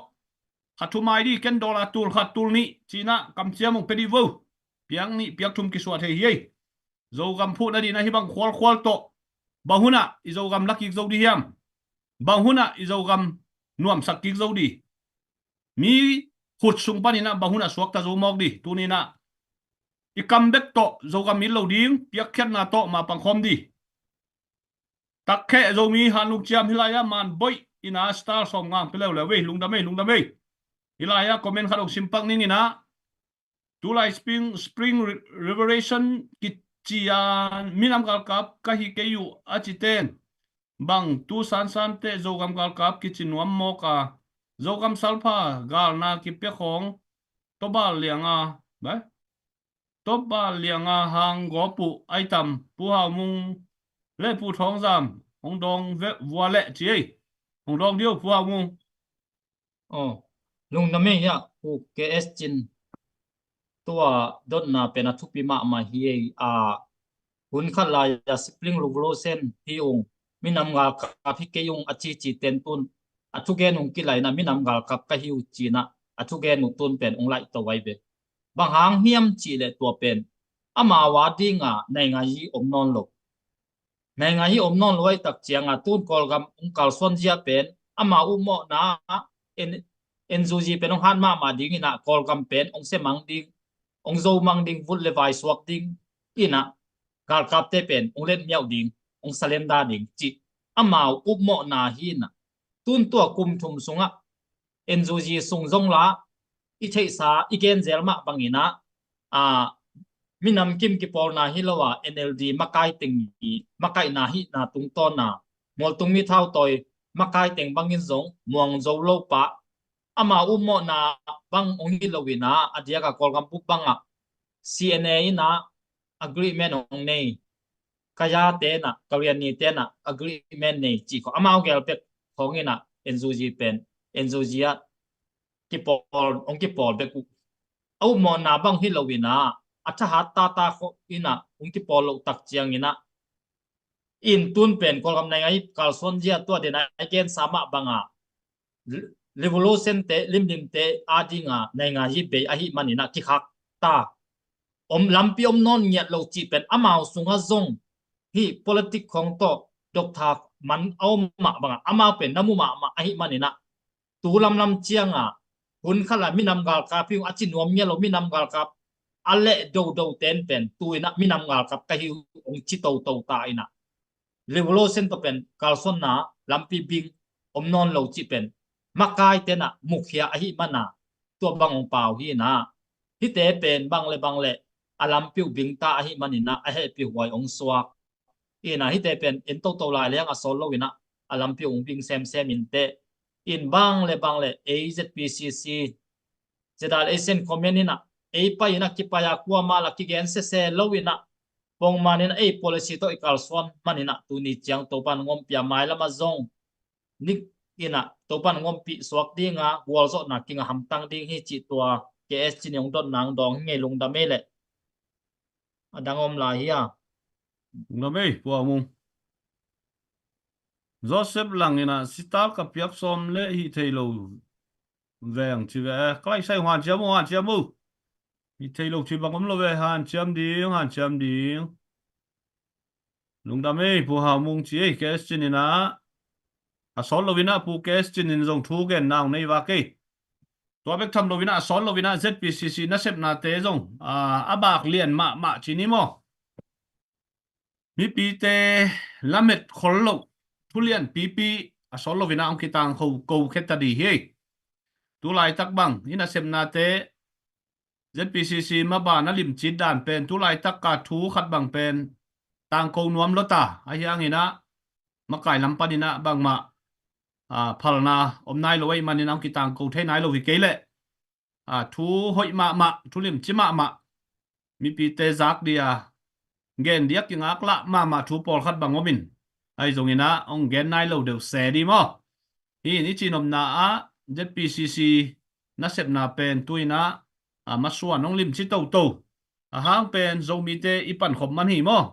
kha thumai dih, ken dollar tul khat tul nih ci-in ah kamciam hong pia dih vo. Piak nih piak thum kisuah thei hi ei. Zogam phuhna dih in ah hih bang khualkhual tawh, bang hun ah i Zogam la kik zo dih hiam? Bang hun ah i Zogam nuamsak kik zo dih? Mi khut sung panin ah bang hun ah suakta zo mawk dih? Tuni in ah i kam bek tawh Zogam it lo ding, piakkhiatna tawh mapang khawm dih. Takkheh Zomi Hanlung Ciam, hih lai-ah man boih in ah star sawmnga hong pia leuleu ei. Lungdam ei, lungdam ei. Hih lai-ah comment khat hong sim pak ning in ah, tulai Spring, Spring Re-, Revolution kici a minam galkap ka hi kei uh a cite'n bang tu sansan teh Zogam galkap kici nuam mawk a, Zogam salpha galna kipia khawng Tawbal liang a, bai? Tawbal liang a hang gawp uh ai tam, Pu Hau Mung le Pu Thawng Zam hong dawng ve vua leh ci ei. Hong dawng dih o, Pu Hau Mung. Aw, lungdam ei. Hiah Pu K S Cin, tua dotna pen a thupi mahmah hi ei. A, hun khat lai-a Spring Revolution hi ung, minam galkap hi kei ung a cici te'n tu'n a thugen ung kilai in ah minam galkap ka hi uh ci-in ah a thugen uh tu'n pen ung laih to ai ve. Bang hang hiam cih leh tua pen amau a ding a naingai hi om nawn lo. Naingai hi om nawn lo ahih tak ciang a tu'n Kawlgam hong kalsuan zia pen amau upmawhna ah N-, N U G pen hong hat mahmah ding in ah Kawlgam pen hong sia mang ding, hong zo mang ding, vut le vai suak ding in ah galkapte pen hong letmiauh ding, hong surrender ding cih amau upmawhna hi in ah, tu'n tua kum thum sungah N U G sung zong la i theihsa i gen zel mah bang in ah, a, minam kim kipawlna hi lo a, N L D makai teng i makaihna hihna tungtawn a, mualtung mi thautawi makai teng bang in zong muang zo lo pah, amau upmawhna bang hong hi lo in ah, a diak a Kawlgam bup bang ah C N A in ah agreement hong nei, Kaya te'n ah, Karenni te'n ah agreement nei cih khawng, amau gel bek khawng in ah N U G pen, N U G ah kipawl, hong kipawl bek uh. A upmawhna bang hi lo in ah, a thahat tata khawng in ah hong kipawl loh tak ciang in ah, in tu'n pen Kawlgam naingai kalsuan zia tua den a i gensa mah bang a, revolution te, limlim te a ding a naingai hi bei ahih man in ah kikhak ta. Om, lampi om nawn ngiat lo cih pen amau sungah zong hih politic khawng tawh dok tha man a om mah bang a, amau pen na mu mahmah ahih man in ah, tu lamlam ciang a, hun khat a minam galkap hi ung a ci nuam ngiat lo minam galkap a leh dodo te'n pen tu in ah minam galkap ka hi uh hong ci toto ta in ah, revolution tawh pen kalsuanna lampi bing om nawn lo cih pen makai te'n ah mukhia ahih man a, tua bang hong pau hi in ah, hihte pen bang le bang le a lampi uh bing ta ahih man in ah a hehpihhuai hong suak. In ah hihte pen en toto lai leng a sawt lo in ah a lampi uh hong bing semsem in teh, in bang le bang le ei Z P C C, Zedal Asian Comment in ah ei pai in ah kipai a kuamah la kigen sese lo in ah, pongman in ah ei policy tawh i kalsuan man in ah tuni ciang Topa'n hong ompih a, mailam ah zong nik in ah Topa'n hong ompih suak ding a, gualzawhna kinga hamtang ding hi cih tua K S Cin hong dotna hong dawng hi ing ei. Lungdam ei leh. A dang om lai hi a. Lungdam ei, Pu Hau Mung. Joseph Lang in ah sitar ka piak sawm leh hih thei lo veng ci ve. Ka lai sai, hanciam uh, hanciam uh. Hih thei lo ci bang om lo ve, hanciam ding, hanciam ding. Lungdam ei, Pu Hau Mung ci ei, K S Cin in ah. A sawt lo in ah Pu K S Cin in zong thu genna hong nei vak ei. Tua bek tham lo in ah, a sawt lo in ah Z P C C nasepnate zong, a, a bak lian mahmah ci ni maw? Mipite lamet khol loh, thu lianpipi a sawt lo in ah hong kitangko, ko khia ta dih hi. Tu laitak bang i nasepnate, Z P C C maban a limcit dan pen tu laitak a thu khat bang pen tangko nuam lua ta, ahi hang in ah makai lam pan in ah bangmah, a, phalna om nai lo ahih man in ah hong kitangko thei nai lo hi kei leh, a, thu hoih mahmah, thu limci mahmah, mipite zak dih a gen dih a kingaklah mahmah thu pawlkhat bang om in, ahi zong in ah hong gen nai lo deuh se dih maw? Hi in i cihnopna ah Z P C C nasepna pen tu in ah, a, masuan hong limci toto. A hang pen Zomite i pankhop man hi maw?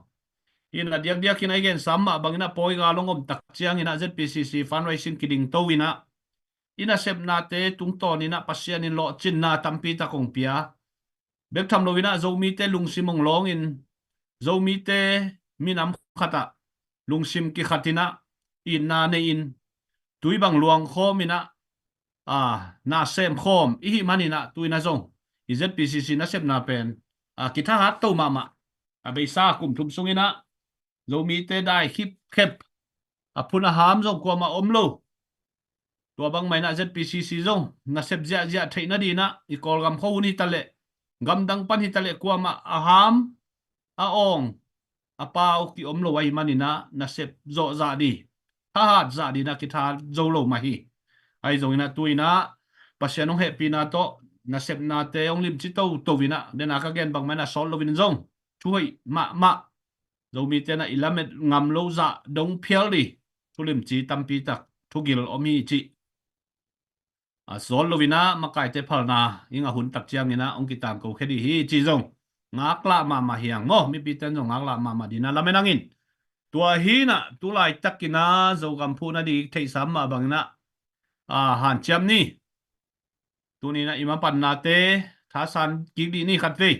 Hi in a diakdiak in a i gensa mah bangin a pawi gal hong om tak ciangin a Z P C C fundraising kiding to in a i nasepnate tungtawn in a Pasian in lawhcinna tampi tak hong pia. Bek tham lo in a Zomite lungsim hong lawng in Zomite minam khat ah lungsim kikhat in a itna nei in tui bang luang khawm in a, a, na sem khawm i hih man in a tu in a zong i Z P C C nasepna pen, a, kithahat to mahmah. A beisa kum thum sung in a Zomite dai khipkhep, a phun a ham zong kuamah om lo. Tua bangmah in a Z P C C zong nasep ziahziah theih nading in a i Kawlgam khuahun hi ta leh, gamdang pan hi ta leh kuamah a ham, a awng, a pau ki om lo ahih man in a nasep zawh zah ding, thahat zah ding in a kithahat zo lo mah hi. Ahi zongin a tu in a Pasian hong hehpihna tawh nasepnate hong limci toto in a, den a ka gen bangmah in a sawt lo in zong thuhoih mahmah, Zomite in a i lamet ngam lo zah dong phial ding thulimci tampi tak thugil om hi cih, a, sawt lo in a makaite phalna i ngah hun tak ciangin a hong kitangko khia ding hi cih zong ngaklah mahmah hi hang maw. Mipite in zong ngaklah mahmah ding in a lamen hang in. Tua hi in a tu laitak in a Zogam phuh nading theihsa mah bangin a, a, hanciam ni. Tuni in a i mapannate thasan kik ding ni khatvei.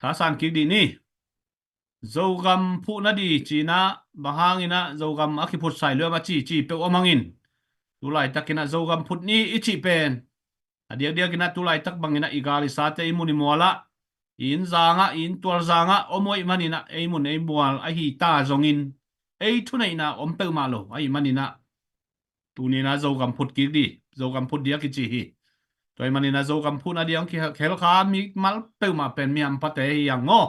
Thasan kik ding ni. Zogam phuh nading ci in a, bang hang in a Zogam a kiphutsai lua a ci, ci peuh om hang in. Tu laitak in a Zogam phut ni i cih pen a diakdiak in a tu laitak bangin a i gal i sate i mun i mual ah, i inn zang ah, i inntual zang ah om uh ahih man in a ei mun ei mual ahi ta zongin ei thuneihna om peuhmah lo ahih man in a tuni in a Zogam phut kik ding, Zogam phut ding a kici hi. Tua ahih man in a Zogam phuh nading a kikhel kha mimal peuhmah pen mi hampate hi hang maw.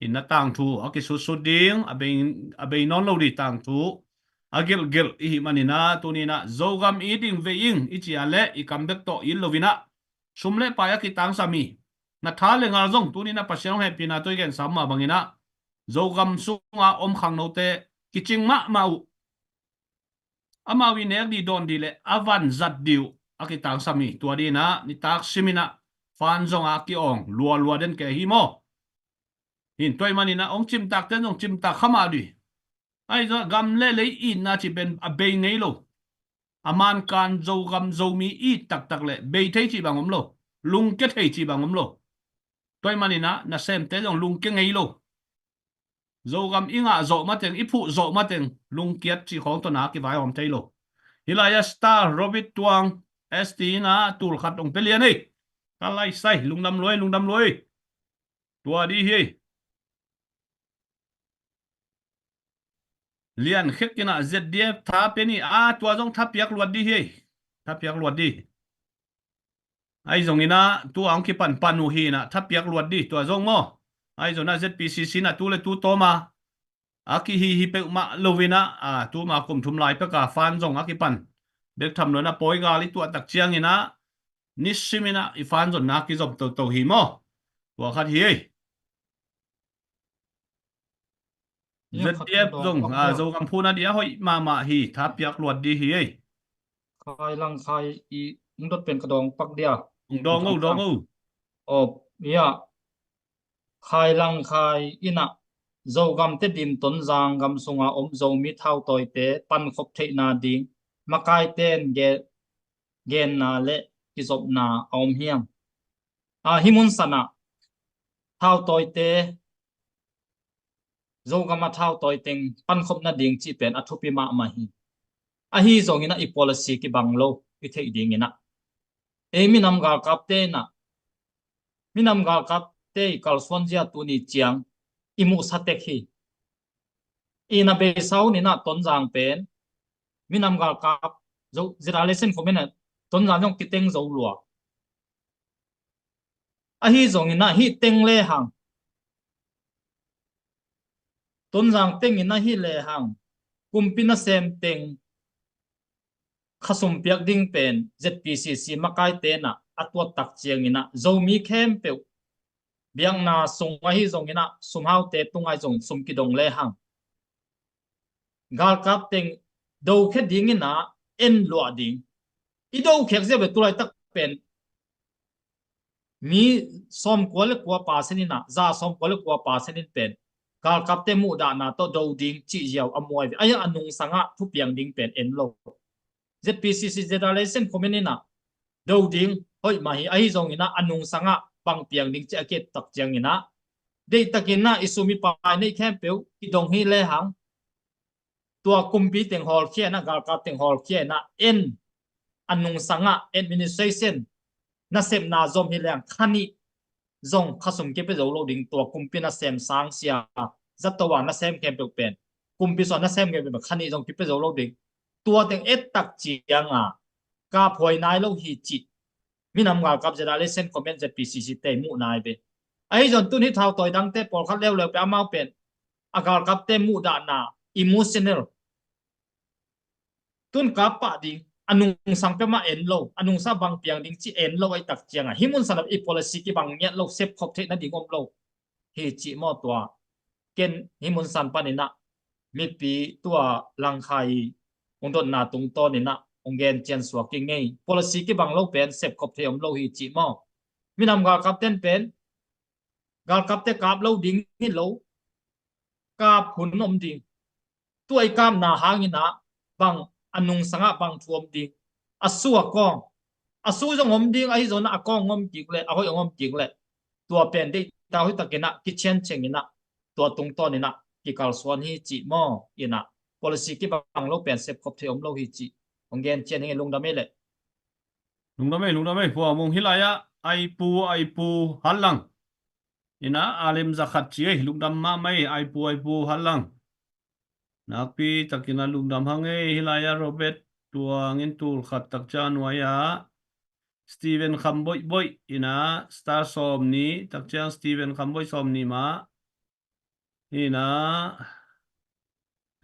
In a tangthu a kisutsut ding, a bei, a bei nawn lo ding tangthu a gelhgelh i hih man in a tuni in a Zogam it ding ve ing i cih leh i kam bek tawh it lo in a sum le pai a kitangsam hi. Na tha le ngal zong tuni in a Pasian hong hehpihna tawh i gensa mah bangin a Zogam sunga om khangnote kicing mahmah uh. Amau i nek ding dawn ding le a vanzat ding uh a kitangsam hi. Tua ding in a nitak sim in a fan zong a ki-awng lualua den kei hi maw. Hi in tua ahih man in a hong cimtak ten zong cimtak kha mah ding. Ahi zong a gam le lei itna cih pen a bei ngei lo. A mankan Zogam Zomi it taktak le bei thei cih bang om lo. Lungkia thei cih bang om lo. Tua ahih man in a nasemte zong lungkia ngei lo. Zogam i ngah zawh mateng, i phuh zawh mateng lungkiat cih khawng tawh na kivaihawm thei lo. Hih lai a Star Robit Tuang S T in a tul khat hong pia lian ei. Ka lai sai, lungdam lua ei, lungdam lua ei. Tua ding hi ei. Lian khek in a Z D F tha pia ni a, tua zong tha piak luat ding hi ei. Tha piak luat ding. Ahi zongin a tu a hong kipan pan uh hi in a tha piak luat ding tua zong maw. Ahi zongin a Z P C C in a tu le tu tawm a a kihi hi peuhmah lo in a, a, tuma kum thum lai pek a fan zong a kipan. Bek tham lo in a pawi gal i tuah tak ciangin a nisim in a i fan zonna kizom toto hi maw. Tua khat hi ei. Nia Z D F khat zong, dawng pak a, dia. Zogam phuh nading a hoih mahmah hi, tha piak luat ding hi ei. Khai lang khai i, ung dot pen ka dawng pak dia. Ung dawng o, dawng o. Aw, ia. Khai lang khai in a Zogam Tedim Tonzang gam sunga om Zomi thautawite pankhop theihna ding makaite in ge-, genna le kizopna a om hiam? A, hih mun san a thautawite, Zogam a thautawi teng pankhop nading cih pen a thupi mahmah hi. Ahi zongin a i policy kibang lo i theih dingin a, ei minam galkapte in a, minam galkapte i kalsuan zia tuni ciang i muhsa tek hi. I na beisa un in a Tonzang pen minam galkap zo, zira lesen khumin a Tonzang zong kiteng zo lua. Ahi zongin a hih teng lehang, Tonzang tengin a hih lehang, kumpi nasem teng khasum piak ding pen Z P C C makaite in a a tuat tak ciangin a Zomi khempeuh biakna sung ahi zongin a sumhaute tung ahi zong sum kidong lehang, galkap teng dokhia dingin a en luah ding. I dokhiak zia ve tulaitak pen mi sawmkua le kua percent in a, za sawmkua le kua percent in pen galkapte muhdahna tawh do ding cih ziau a muai ve. Ahi a nungsangah thupiang ding pen en lo. Z P C C ZRA Central Command in ah do ding hoih mah hi, ahi zongin ah a nungsangah bang piang ding cih a ki-et tak ciangin ah deihtakin ah i sum i pai neih khempeuh i dong hi lehang tua kumpi teng hawlkhia in ah, galkap teng hawlkhia in ah en a nungsangah administration nasepna zom hi lehang kha nih zong kha sum kipia zo lo ding, tua kumpi nasem sang sia zato a nasem khempeuh pen, kumpi sung a nasem khempeuh pen kha nih zong kipia zo lo ding. Tua teng et tak ciangin ah kap huai nai lo hi cih minam galkap ZRA Central Command Z P C C te muh nai ve. Ahi zong tun hih thautawi dangte pawlkhat leuleu pen amau pen a galkapte muhdahna emotional tun kap pah ding, a nungsang peuhmah en lo, a nungsang bang piang ding cih en lo ahih tak ciangin ah hih mun san ah i policy kibang ngiat lo, sepkhop theih nading om lo hi cih maw. Tua ken hih mun san panin ah mipi tua Langkhai hong dotna tungtawnin ah hong gen cian suak ing ei. Policy kibang lo pen sepkhop theih om lo hi cih maw. Minam galkapten pen galkapte kap lo ding hi lo, kap hun om ding. Tua i kapna hangin ah bang a nungsangah bang thu om ding. A su a kawng, a su zong om ding, ahi zongin ah a kawng om kik leh, a hoih a om kik leh tua pen deihtak hoihtakin ah kician ciangin ah tua tungtawnin ah kikalsuan hi cih maw. In ah policy kibang lo pen sepkhop theih om lo hi cih hong gen cian hi ing ei. Lungdam ei leh. Lungdam ei, lungdam ei. Hua mung hi lai ah, Aipu, Aipu Hallang. In ah a lim za khat ci ei, lungdam mahmah ei, Aipu, Aipu Hallang. Nakpi takin ah lungdam hang ei. Hi lai ah Robert Tuang in tul khat tak ciang nuai ah, Steven Kham Boih Boih in ah star sawm nih tak ciang, Steven Kham Boih sawm nih mah. Hi na,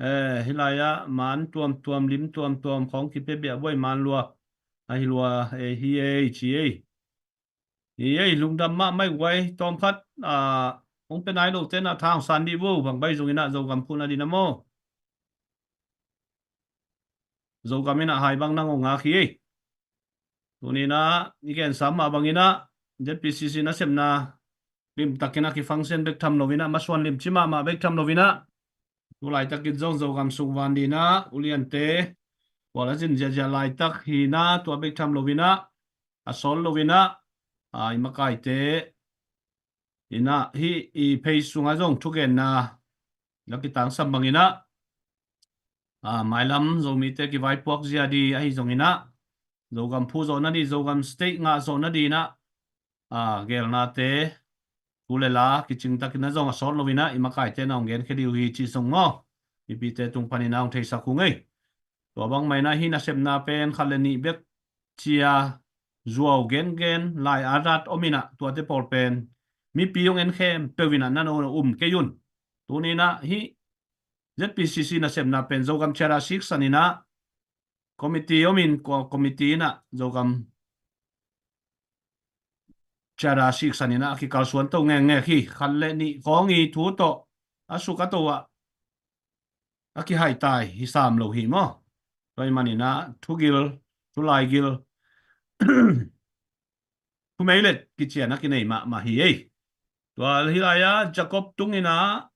eh, hi lai ah man tuamtuam, lim tuamtuam khawng kipia bia buai man lua. Ahi lua, eh, hi ei, ci ei. Hi ei, lungdam mahmah ei guai. Tawmkhat, ah, hong pia nai lote na thang san dih vo, bang bai zongin ah Zogam phuhna dih na maw. Zogam in ah hai bang nang hong ngak hi ei. Tuni in ah i gen sam mah bangin ah Z P C C nasepna limtakin ah kifunction bek tham loin ah, masuan lim ci mahmah bek tham loin ah, tu laitakin zong Zogam sung van dih in ah uliante kual a zin ziahziah laitak hi na, tua bek tham loin ah, a sawl loin ah, a, i makaite in ah hih i phei sungah zong thugenna la kitangsam bangin ah, a, mailam Zomite kivaipuak zia dih ahi zongin ah, Zogam phu zawh nadih, Zogam state ngah zawh nadih in ah, a, gelnate thu le la kicing takin ah zong a sawt loin ah i makaite na hong genkhia dih uh hi cih zong maw, mipite tung panin ah hong theisak ung ei. Tua bangmah in ah hih nasepna pen khat le nih bek cia zuau gengen lai a rat om in ah, tuate pawl pen mipi hong en khempeuh in ah na um kei un. Tuni in ah hih Z P C C nasepna pen Zogam Charter Six san in ah committee om in, ko-, committee in ah Zogam Charter Six san in ah a kikalsuan to ngekngek hi. Khat le nih khawng i thu tawh a suk a to ah a kihaitai hi sam lo hi maw. Tua ahih manin ah thugil, thulaigil, thumeilet kician a kinei mahmah hi ei. Tua hi lai ah Jacob Tung in ah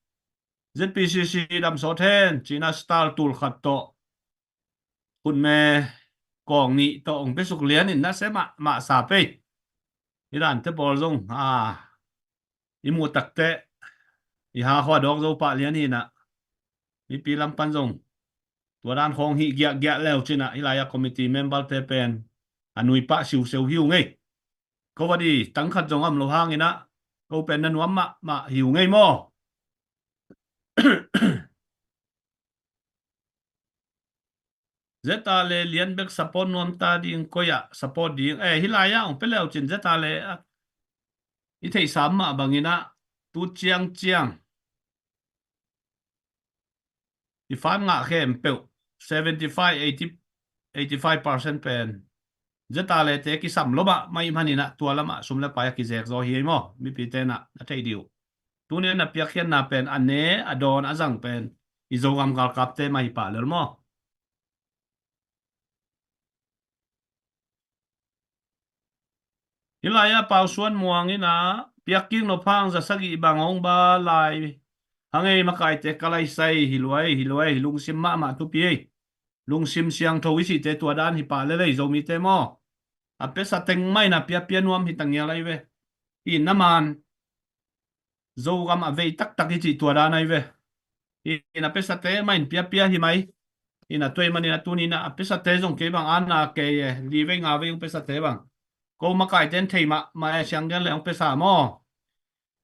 Z P C C damsawt hen ci in ah star tul khat tawh khutme kawng nih tawh hong pia suk lian in na sem mahmah sa pei. I dante pawl zong, a, i muh takteh i ha khua dawk zo pah lian hi in ah, mipi lam pan zong tua dan khawng hih giahgiah leu ci in ah, hi lai ah committee member te pen a nui pah siuseu hi ung ei. Ko va di tang khat zong a om lo hangin ah ko pen na nuam mahmah hi ung ei maw. Zeta le lian bek support nuam ta ding, koi ah support ding. Eh, hi lai ah hong pia leu cin Zeta le ah i theih sam mah bangin ah tu ciangciang i fan ngah khempeuh seventy five, eighty, eighty five percent pen Zeta le te kisam lo mahmah ahih manin ah tua lamah sum le pai a kizek zaw hi ei maw, mipite na na thei dih uh. Tuni a na piakkhiatna pen a ne a dawn a zang pen i Zogam galkapte mah hi pah lel maw. Hi lai ah Pau Suan Muang in ah piakkik nop hang za sagih bang hong ba lai, Hang ei makaite ka laisai hi luai, hi luai, hi lungsim mahmah thupi ei. Lungsim siangtho i cihte tua dan hi pah lel ei Zomite maw. A pesa teng mah in a piapia nuam hi ta ngial ahi ve. Hi na man Zogam a vei taktak i cih tua dan ahi ve. Hi na pesate mah in piapia hi mai. Hi na tua ahih manin a tuni in a pesate zong kei bang a na kei e, li vei nga vei hong pesate bang. Ko makaite in thei mahmah e, siang gen le hong pesa maw.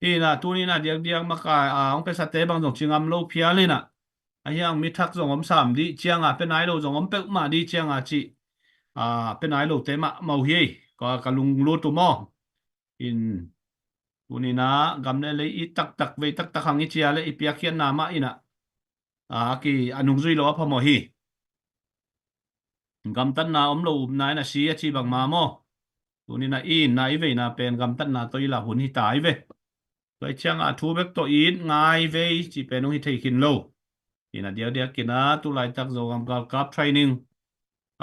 Hi na tuni in a diakdiak makai a hong pesate bang zong ci ngam lo phial hi na. A hiang mi thak zong om sam dih ciang a, pe nai lo zong om peuhmah dih ciang a cih. A, pe nai lote mahmah uh hi ei. Ka, ka lunglut uh maw. In tuni in a gam le lei i taktak vei taktak hang i cia le i piakkhiatna mah in a, a ki a nungzui lo a phamawh hi. Gamtatna om lo upna in a si a ci bang ma maw. Tuni in a i itna i veina pen gamtatna tawh i lah hun hi ta i ve. Tua i ciang a thu bek tawh it ngai vei cih pen hong hi thei khin lo. Hi na diakdiak in a tulaitak Zogam galkap training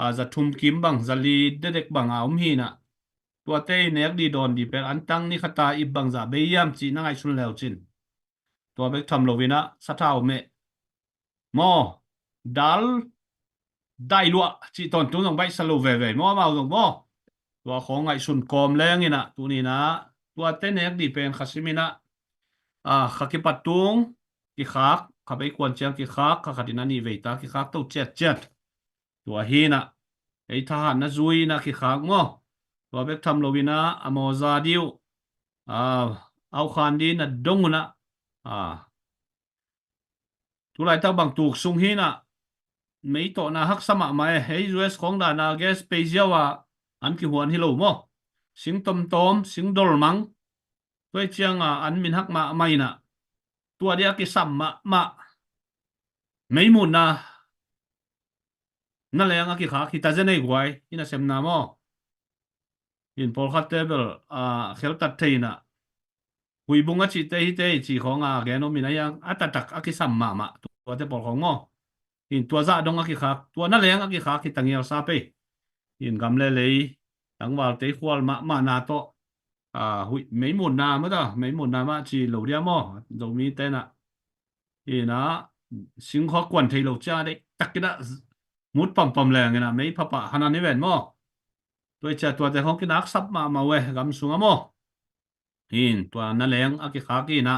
a za thum kim bang, za li dedek bang a om hi na. Tuate i nek dih dawn dih pen antang ni khat a ip bangzah bei hiam cih na ngaihsun le uh cin. Tua bek tham lo in a sathau meh maw, dal dai luah cih tawntung zong baihsa lo veve maw, amau zong maw. Tua khawng ngaihsun kawm leng in a tuni in a tuate nek dih pen kha sim in a, a, kha kipat tung kikhak, kha bei kuan ciang kikhak, kha khat in a nih vei ta kikhak to ciatciat. Tua hi na ei thahatna zui in a kikhak maw. Tua bek tham lo in a a mawza dih uh, a, au khan dih na dong un a, a, tulaitak bang tuk sung hi na mei tawhna haksa mahmah e. Ei U S khawng dan a gas pei ziau a an kihuan hi lo maw. Sing tomtom, sing dolmang. Tua i ciang a an min hak mahmah in a tua dih a kisam mahmah. Meimutna na leng a kikhak hi ta zen ei guai, i nasemna maw. In pawlkhatte bel a kheltat thei in a huibung a cihte hite i cih khawng a gen om in a hiang a taktak a kisam mahmah tuate pawl khawng maw. In tua zah dong a kikhak, tua na leng a kikhak hi ta ngial sa pei. In gam le lei tangvalte i khual mahmahna tawh, a, huih meimutna mah ta, meimutna mah ci lo dia maw, Zomite in a. Hi na singkhua kuan thei lo cia deih tak in a mut pampam leng in a mei phapah hanan i ven maw. Tua i cia tuate khawng kinaksap mahmah uh e gam sung a maw. Hin tua na leng a kikhak in a,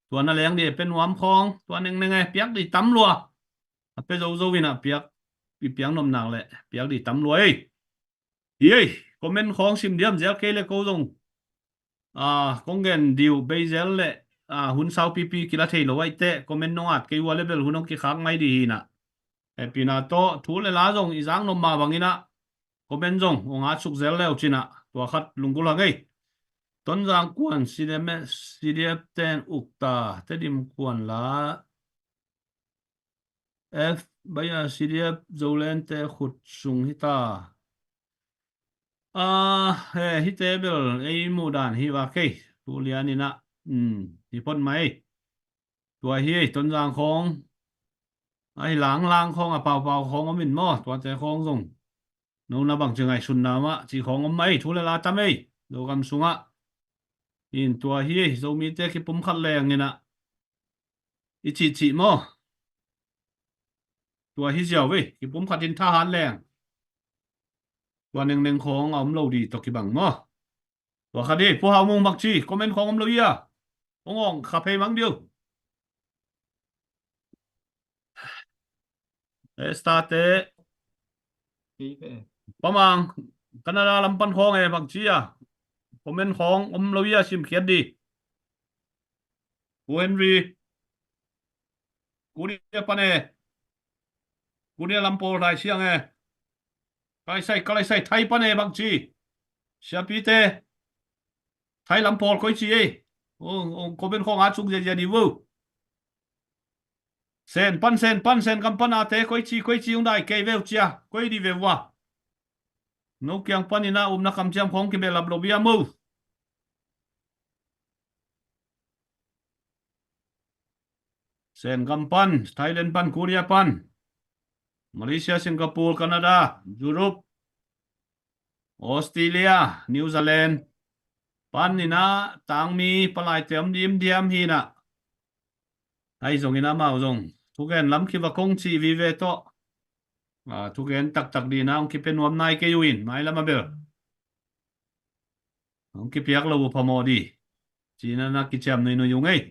tua na leng dih e pe nuam khawng, tua nengneng e piak dih tam lua. A pe zozo in a piak, i piak nopnak le piak dih tam lua ei. Hi ei, comment khawng sim diam zel kei le ko zong, a, kong gen dih uh bei zel le, a, hun saupipi kila thei lo aih teh comment nong at kei ua le bel hun hong kikhak ngai dih hi na. Hehpihna tawh thu le la zong i zak nop mah bang in a comment zong hong at suk zel le uh cin a, tua khat lunggulh hang ei. Tonzang kuan C D F, C D F ten uk ta, Tedim kuan la F, bai a C D F Zolente khut sung hi ta. A, he, hite bel ei muh dan hi va kei. Tu lian in a, um, hi phot mai. Tua hi ei, Tonzang khawng. A hi lang lang khawng, a pau pau khawng om in maw, tuate khawng zong. Nona bang ci ngaihsunna mah, ci khawng om mai, thu le la tam ei, Zogam sungah. In tua hi ei, Zomite kipum khat leng in a. I cihcih maw. Tua hi ziau vei, kipum khat in thahat leng. Tua nengneng khawng a om lo dih tawh kibang maw. Tua khat hi, Pu Hau Mung bang ci, comment khawng om lo hi a. Ong ong kha phei mang diu. Esta te. Pamang, Canada lam pan khawng e bang ci a. Comment khawng om lo hi a, sim khiat dih. Pu Henry. Korea pan e. Korea lam pawl dai siang e. Ka lai sai, ka lai sai, Thai pan e bang ci. Siapite. Thai lam pawl koi ci ei. O, o, comment khawng a suk ziazia dih vo. Sen pan, Sen pan, Sen gam pan a te koi ci, koi ci hong dai kei veu cia. Koi dih veu a. No kiang pan in a upna kamciam khawng kibehlap lo bia mo. Sen gam pan, Thailand pan, Korea pan, Malaysia, Singapore, Canada, Europe, Australia, New Zealand pan in a tangmi palaite om dimdiam hi na. Ahi zongin amau zong thugen lam kiva kong cih vive tawh, a, thugen taktak dina hong kipia nuam nai kei uh in, mailam a bel hong kipiak lo uh phamawh dih cihna na kiciam nuinui uh ngei.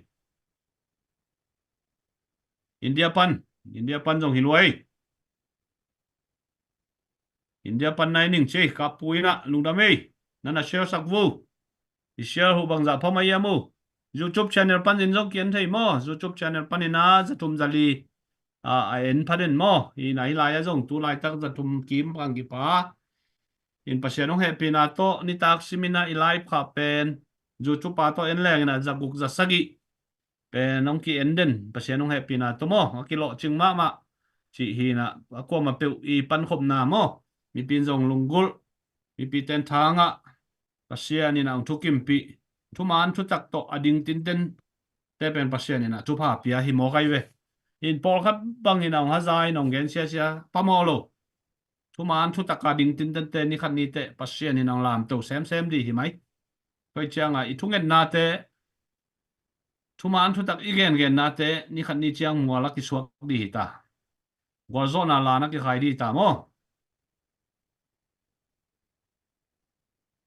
India pan, India pan zong hi lua ei. India pan nai ning ci ei, kappu inah lungdam ei. Nana share sak vo. I share huh bangzah phamawh hiam uh? YouTube channel panin zong ki-en thei maw? YouTube channel panin a zathum zali a, a en pha den maw? Hi na hi lai a zong tu laitak zathum kim bang kipa. In Pasian hong hehpihna tawh nitak simin a i live kha pen YouTube a tawh en leng inah zaguk zasagih pen hong ki-en den, Pasian hong hehpihna tawh maw, a kilawhcing mahmah cih hi inah a kuamah peuh i pankhopna maw. Mipi in zong lunggulh, mipi ten thangah Pasian inah hong thukimpih, thuman thutak tawh a ding tinten te pen Pasian inah thupha pia hi mawk ahi ve. In pawlkhat bang inah hong haza inah hong gen siasia phamawh lo. Thuman thutak a ding tinten te nikhat ni teh Pasian inah hong lamto semsem dih hi mai. Tua hi ciangah i thungetnate, thuman thutak i gengennate nikhat ni ciang mual a kisuak dih hi ta. Gualzawhna lan a kikhai dih ta maw?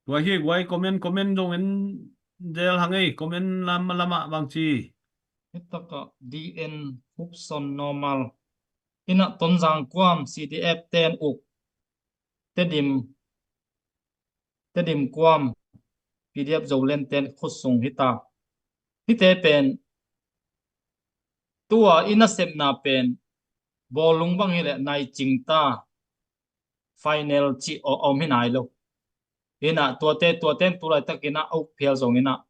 Tua hi guai comment, comment zong en zel hang ei, comment lam, lamah bang ci. Hitakah D N Hupson normal. Inah Tonzang kuam C D F ten uk. Tedim, Tedim kuam P D F Zoland ten khutsung hi ta. Hite pen tua i nasepna pen bawlung bang hileh nai cing ta, final cih a om hi nai lo. Inah tuate, tuate in tu laitak inah a uk phial zong inah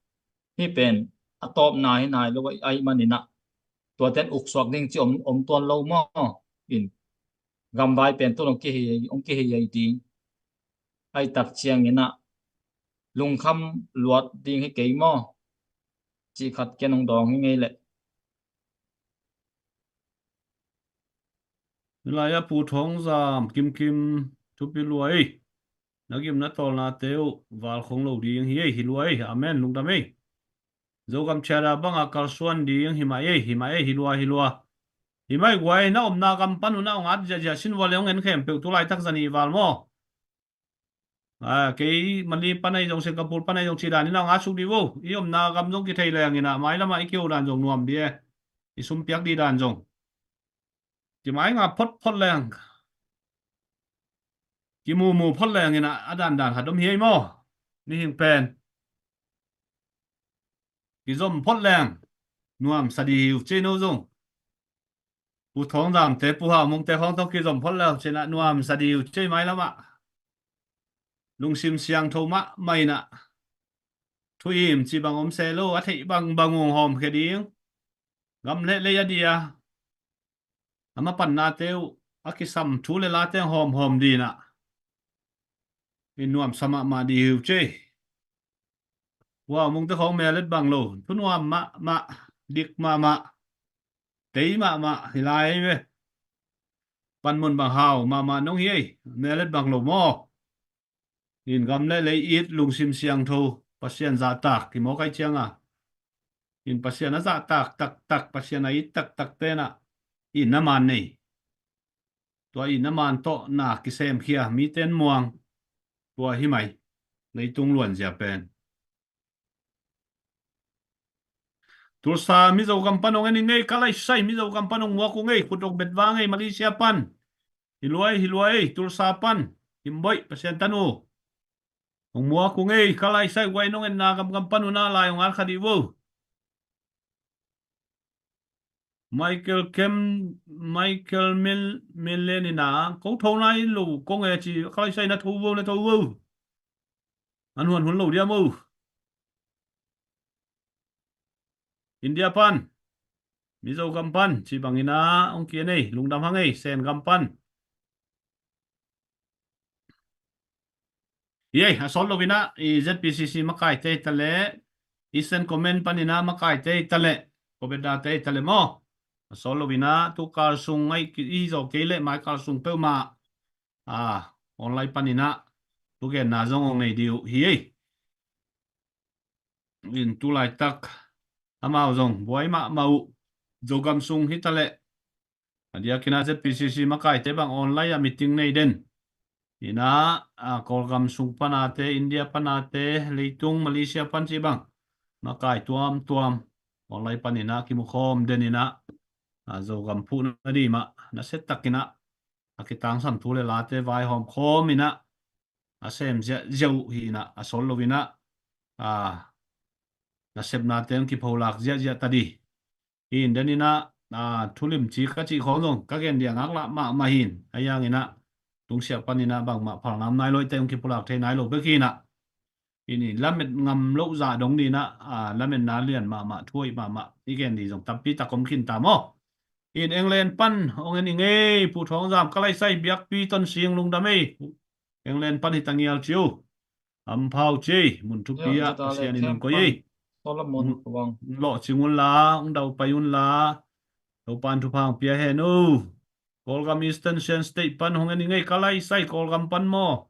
hih pen a tawpna hi nai lo ahih man inah tuate in uk suak ding cih om, om tuan lo maw? In gamvai pen tu hong kihei, hong kihei ding. Ahi tak ciang inah lungkham luat ding hi kei maw? Cih khat ken hong dawng hi ngei leh. Hi lai a Pu Thawng Zam kimkim thupi lua ei. Na gimna tawlnate uh valkhong lo ding hi ei, hi lua ei. Amen, lungdam ei. Zogam ciada banga kalsuan ding hi mah ei, hi mah ei, hi lua, hi lua. Hi mah ei guai, na omna gam pan uh na hong at ziahziah sin vua le hong en khempeuh tu laitak zanih val maw? A, kei Mali pan ahi zong, Singapore pan ahi zong cih dan inah hong at suk dih vo. I omna gam zong kithei leng inah mailamah i kiho dan zong nuam dih e. I sumpiak dih dan zong. Kimai nga photphot leng, kimumu phot leng inah a dandan khat om hi ei maw? Mihing pen kizom phot leng nuamsa dih hi uh cei no zong. Pu Thawng Zamte, Pu Hau Mungte khawng tawh kizom phot leng uh cih inah nuamsa dih uh cei mailamah. Lungsim siangtho mahmah inah thu im cih bang om se lo, a theih bangbang uh hong hawmkhia ding. Gam le lei a dia a mapannate uh a kisam thu le late hong hawmhawm dih inah i nuamsa mahmah dih hi uh cei. Pu Hau Mungte khawng melet bang lo, thunuam mahmah, dik mahmah, tei mahmah hi lai ei ve. Panmun bang hau mahmah nong hi ei, melet bang lo maw? In gam le lei it, lungsim siangtho Pasian zahtak kimawk ahi cianga, in Pasian a zahtak taktak, Pasian a it taktak tenah in na man nei. Tua in na man tawh na kisemkhia, mite in muang. Tua hi mai, leitung luanzia pen. Tulsa Mizo gam pan hong en ing ei, ka laisai Mizo gam pan hong muak ung ei, khut hong bet vang ei, Malaysia pan. Hi lua ei, hi lua ei, Tulsa pan. Himboih, Pasian tanu. Hong muak ung ei, ka laisai guai, nong enna gamgam pan uh na lai hong at kha dih vo. Michael Kem, Michael Mil, Milen ina, ko tho nai lo, kong e ci, ka laisai na tho vo, na tho vo. An huan hun lo dia mo. India pan, Mizo gam pan, ci bangina, ong kia nei, lungdam hang ei, Sen gam pan. Iei, a sawt lo ina, i Z P C C makaite tale, i Sen comment pan ina makaite tale, kobetdate tale mo. A sawt lo ina, tu kal sung ai, i zo kei le, mai kal sung peuhmah. A, online pan ina, tu genna zong ong nei diu, hi ei. In tu laitak amau zong buai mahmah uh. Zogam sung hi ta leh, a diakin a Z P C C makaite bang online ah meeting nei den. Ina, a, Kawlgam sung panate, India panate, leitung Malaysia pan ci bang makai tuamtuam online pan ina kimukhawm den ina, a, Zogam phuhna dih mah nasia takin a, a kitangsam thu le late vaihawm khawm ina, a sem ziahziah uh hi ina, a sol lo ina, a, nasepnate hong kipholak ziahziah ta dih. Hi in den ina, a, thulim ci ka cih khawng zong ka gen dia ngaklah mahmah hi in, a yang ina tungsiah pan ina bangmah phalnam nai lo ite hong kipholak thei nai lo bek hi ina. Hi in i lamet ngam loh zah dong dih ina, a, lametna lian mahmah, thuaih mahmah i gen dih zong tampi tak om khin ta maw. Hi in England pan hong en i ngei, Pu Thawng Zam, ka laisai biakpi Ton Sing lungdam ei. England pan hi ta ngial ci uh. Ampau ci ei, mun thupi ah Pasian in hong koi ei. Lawhcing unla, hong daupai unla, Topan thupha hong pia hen uh. Kawlgam Eastern Shan State pan hong en i ngei, ka laisai Kawlgam pan maw.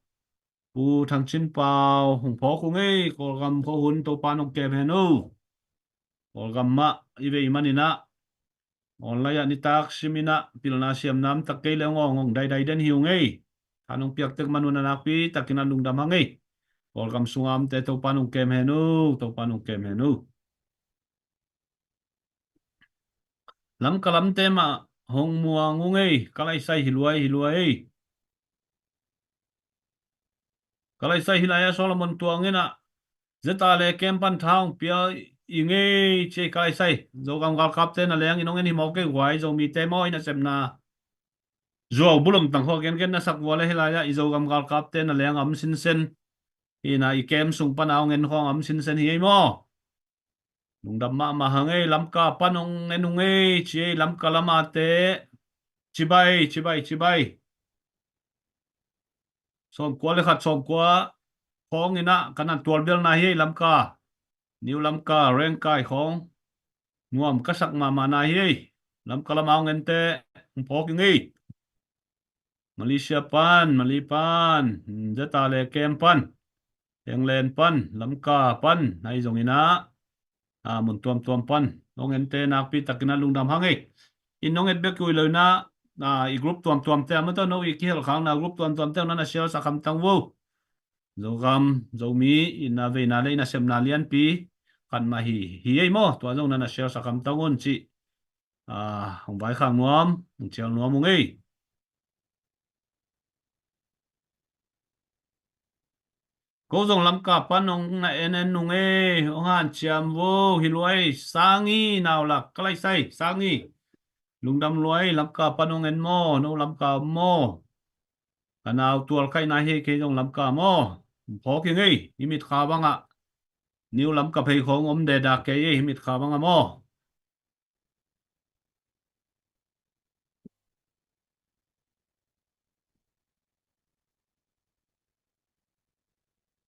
Pu Thang Cin Pau hong phawk uh ngei, Kawlgam khuahun Topan hong kem hen uh. Kawlgam mah i vei man ina, online ah nitak sim ina, pilna siamna om tak kei le hong awng awng daidai den hi uh ngei. Tha nong piak tek man un a nakpi takin a lungdam hang ei. Kawlgam sunga omte Topan hong kem hen uh, Topan hong kem hen uh. Lamka lamte mah hong muang uh ngei, ka laisai hi luai, hi luai ei. Ka laisai hi lai a Solomon Tuang ina, Zeta le kem pan tha hong pia i ngei ci ei ka laisai. Zogam galkapte na leng in hong en hi mawk ei guai, Zomite maw i nasepna. Zuau bulom tang khua gengen na sak vua le hi lai a i Zogam galkapte na leng a om sinsen. Hi ina i kem sung pan a hong en khawng a om sinsen hi ei maw. Lungdam mahmah hang ei, Lamka pan hong en uh ngei ci ei, Lamka lamate. Cibai, cibai, cibai. Sawmkua le khat, sawmkua khawng ina ka na tual bel na hi ei, Lamka. New Lamka, Rengkai khawng nuam ka sak mahmah na hi ei. Lamka lama hong ente hong phawk i ngei. Malaysia pan, Mali pan, Zeta le kem pan, England pan, Lamka pan, ahi zong ina, a, mun tuamtuam pan hong ente nakpi takin a lungdam hang ei. In hong et bek uh hi lo ina, a, i group tuamtuamte a, maw tawh no i kihelkhakna group tuamtuamte hong na na share sak hamtang vo. Zogam, Zomi, i na veina le i nasepna lianpi khat mah hi, hi ei maw, tua zong na na share sak hamtang un ci. A, hong vaikhak nuam, hong cial nuam ung ei. Ko zong Lamka pan hong na en en ung ei, hong hanciam vo, hi luai, Sangi nau lak, ka laisai, Sangi. Lungdam luai, Lamka pan hong en maw, no Lamka om maw. Ka nau tual khaih na hi ei, kei zong Lamka maw. Phawk i ngei, i mitkha bangah. New Lamka phei khawng om dedah kei ei, i mitkha bangah maw.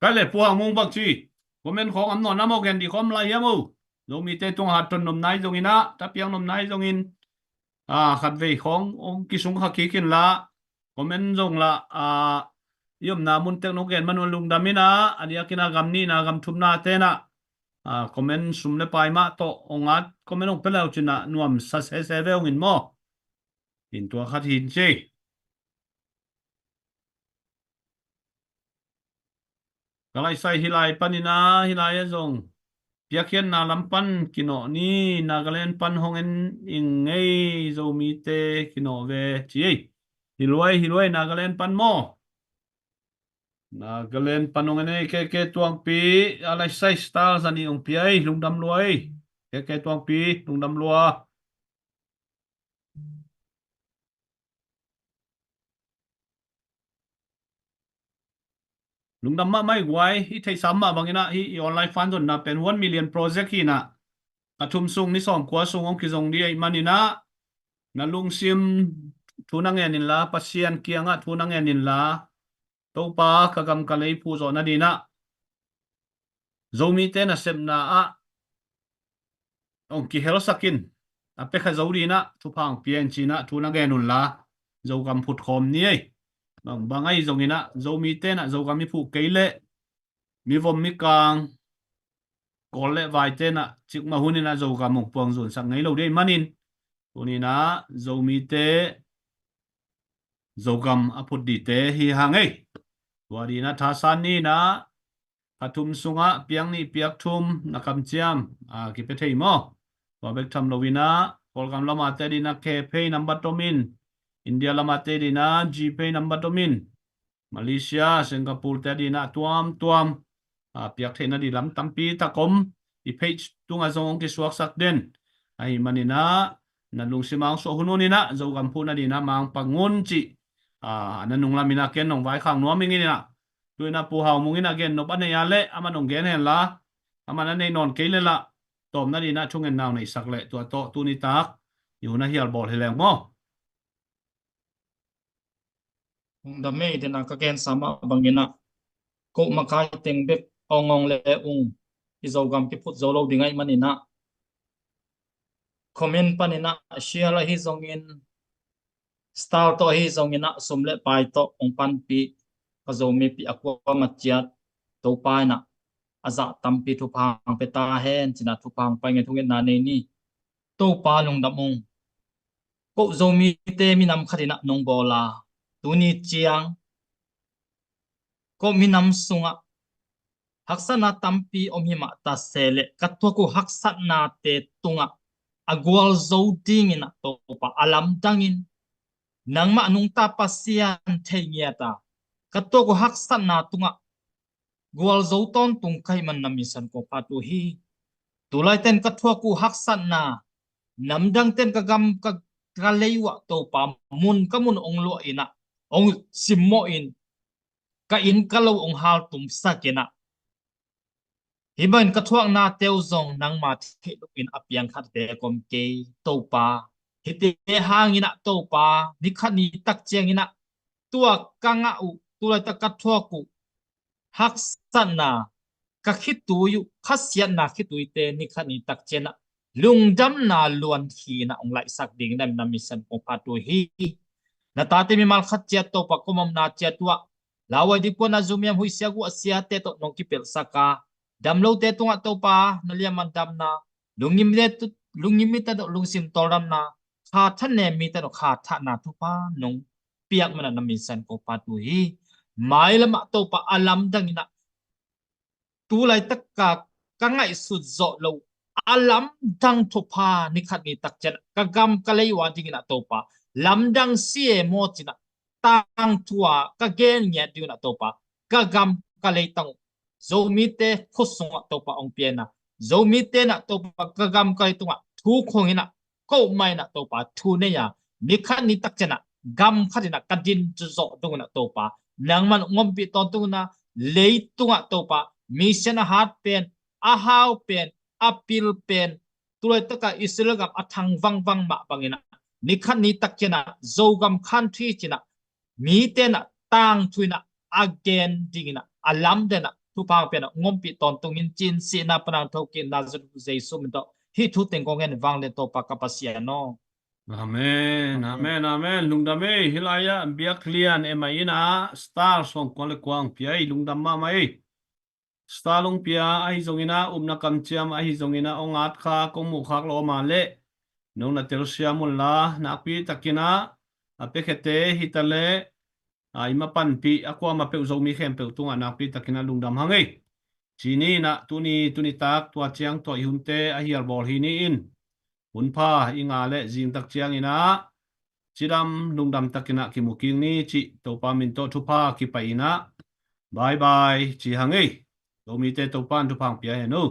Ka le Pu Hang Mung bang ci. Comment khawng am nawn a maw, gen dih khawm lai hiam o. Zomite tungah hatton nopna hi zong ina, tapiang nopna hi zongin, a, khatvei khawng hong kisung kha kik inla, comment zong la, a, i omna mun tek nong gen man un lungdam ina, a diakin a gam nihna, gam thumna tena, a, comment sum le pai mah tawh hong at, comment hong pia le uh cin a nuamsa sese ve ung in maw. In tua khat hin ci. Ka laisai hi lai pan ina, hi lai a zong piakkhiatna lam pan kinawh ni, Nagaland pan hong en i ngei, Zomite kinawh ve ci ei. Hi luai, hi luai, Nagaland pan maw. Nagaland pan hong en ei, K K Tuangpi, a laisai star za nih hong pia ei, lungdam lua ei. K K Tuangpi, lungdam lua. Lungdam mahmah ei guai, i theihsa mah bangin a, hih i online fund zonna pen one million project hi ina, a thum sung ni sawmkua sung hong kizong dih ahih manin a, na lungsim thu na ngen inla, Pasian kiangah thu na ngen inla, Topa ka gam ka lei phuhzawh nadingin a, Zomite nasepna ah hong kihelsak in, a pia kha zo dingin a thupha hong pia in ci-in a thu na ngen unla, Zogam phutkhawm ni ei. Bang, bang ahi zongin a, Zomite na Zogam i phuh kei leh, mivom mikang, Kawl le vaite na cikmah hun in a Zogam hong puang zunsak ngei lo ding ahih manin, Tuni-in ah Zomite Zogam a phut dingte hi hang ei. Tua dingin ah thasan ni-in ah kha thum sungah piak nih piak thum na kamciam a kipia thei maw? Tua bek tham loin ah Kawlgam lamate dingin ah K Pay number tomin, India lamate dingin ah G Pay number tomin, Malaysia, Singapore te dingin ah tuamtuam a piak theihna ding lam tampi tak om. I page tungah zong hong kisuaksak den. Ahih manin ah na lungsim ah hong suah hun hun in ah Zogam phutna dingin ah mangpang un cih a na nunglam in ah ken nong vaikhak nuam ing in ah. Tu-in ah Pu Hau Mung in ah gen nop a nei a leh amah nong gen hen la, amah na nei nawn kei leh lah tawpna dingin ah thungen nau neihsak leh tua tawh tuni tak i hun a hial bawl hi leng maw? Dam ei, dena ka gensa mah bangin ah ko makai teng bek ong ong le ung, i Zogam kiphut zo lo ding ahih manin ah comment panin ah share ahi zongin, star tawh ahi zongin ah sum le pai tawh ong panpih ka Zomipi a kuamah ciat Topa in ah a zah tampi thupha hong pia ta hen ci-in ah thupha hong pia ing ei. Thungetna nei ni. Topa lungdam ung. Ko Zomite minam khat in ah nong bawl a, tuni ciang ko minam sungah haksatna tampi om hi mah ta se leh ka thuak uh haksatnate tungah a gualzo dingin ah Topa a lamdangin nangmah nungta Pasian thei ngiat a ka thuak uh haksatna tungah gualzo tawntung ka hih man na minsan kong phat uh hi. Tulaiten ka thuak uh haksatna, namdangten ka gam ka, ka lei uh ah Topa mun ka mun ong luah in ah ong simmawh in ka inn ka lo ong haltumsak in ah, hih bangin ka thuaknate uh zong nangma theih loin a piang khat bek om kei Topa. Hihte hangin ah Topa, ni khat ni tak ciangin ah tua ka ngah uh, tulaitak ka thuak uh haksatna, ka khitui uh, khasiatna khituite ni khat ni tak ciangin ah lungdamna luan hi-in ah ong laihsak dingin ah na minsan kong phat uh hi. Na tate mimal khat ciat Topa, ka omna ciat uh ah lauhuai ding puanna, zu miam, huihsia guahsiate tawh nong kipelhsak a, damlote tungah Topa na liamman damna, lunggimte tu-, lunggimte tawh lungsim tawldamna, kha thanem mite tawh kha thahna thupha nong piak man ah na minsan kong phat uh hi. Mailam ah Topa a lamdang in ah, tulaitak a ka ngaihsut zawh loh a lamdang thupha ni khat ni tak ciangin ah ka gam ka lei uh a dingin ah Topa, lamdang si e maw ci-in ah tangthu a ka gen ngiat ding un ah Topa, ka gam ka leitang uh Zomite khut sungah Topa ong pia in ah, Zomite in ah Topa ka gam ka leitungah thu khong in ah, ko mah in ah Topa thu nei a, ni khat ni tak ciangin ah gam khat in ah ka din zawh ding un ah Topa, nangman ong ompih tawntung un ah, leitungah Topa, mission a hat pen, a hau pen, a pil pen, tulaitak a Israel gam a thang vangvang mah bangin ah, ni khat ni tak ciangin ah Zogam country ci-in ah mite in ah tangthu in ah a gen dingin ah a lamdang in ah thupha pia in ah ong ompih tawntung in ci-in sihna pan a ong thokik in Nazareth Jesu min tawh hih thu teng kong ngen, vanglian Topa ka Pasian aw. Amen, amen, amen. Lungdam ei. Hih lai-ah biaklian M I in ah star sawm kua le kua ong pia ei. Lungdam mahmah ei. Star ong pia ahi zongin ah, upna kamciam ahi zongin ah, ong at kha, kong muh khak lo a om a leh nong na telsiam un la, nakpi takin ah a piakhiate hi ta leh, a, i ma panpih a kuamah peuh Zomi khempeuh tungah nakpi takin ah lungdam hang ei. Ci ni in ah tuni, tuni tak tua ciang tua i hunte a hial bawl hi ni in, hun pha i ngah leh zing tak ciangin ah cidam lungdam takin ah kimu kik ni cih Topa min tawh thupha kipai in ah bye bye ci hang ei. Zomite Topa in thupha ong pia hen uh.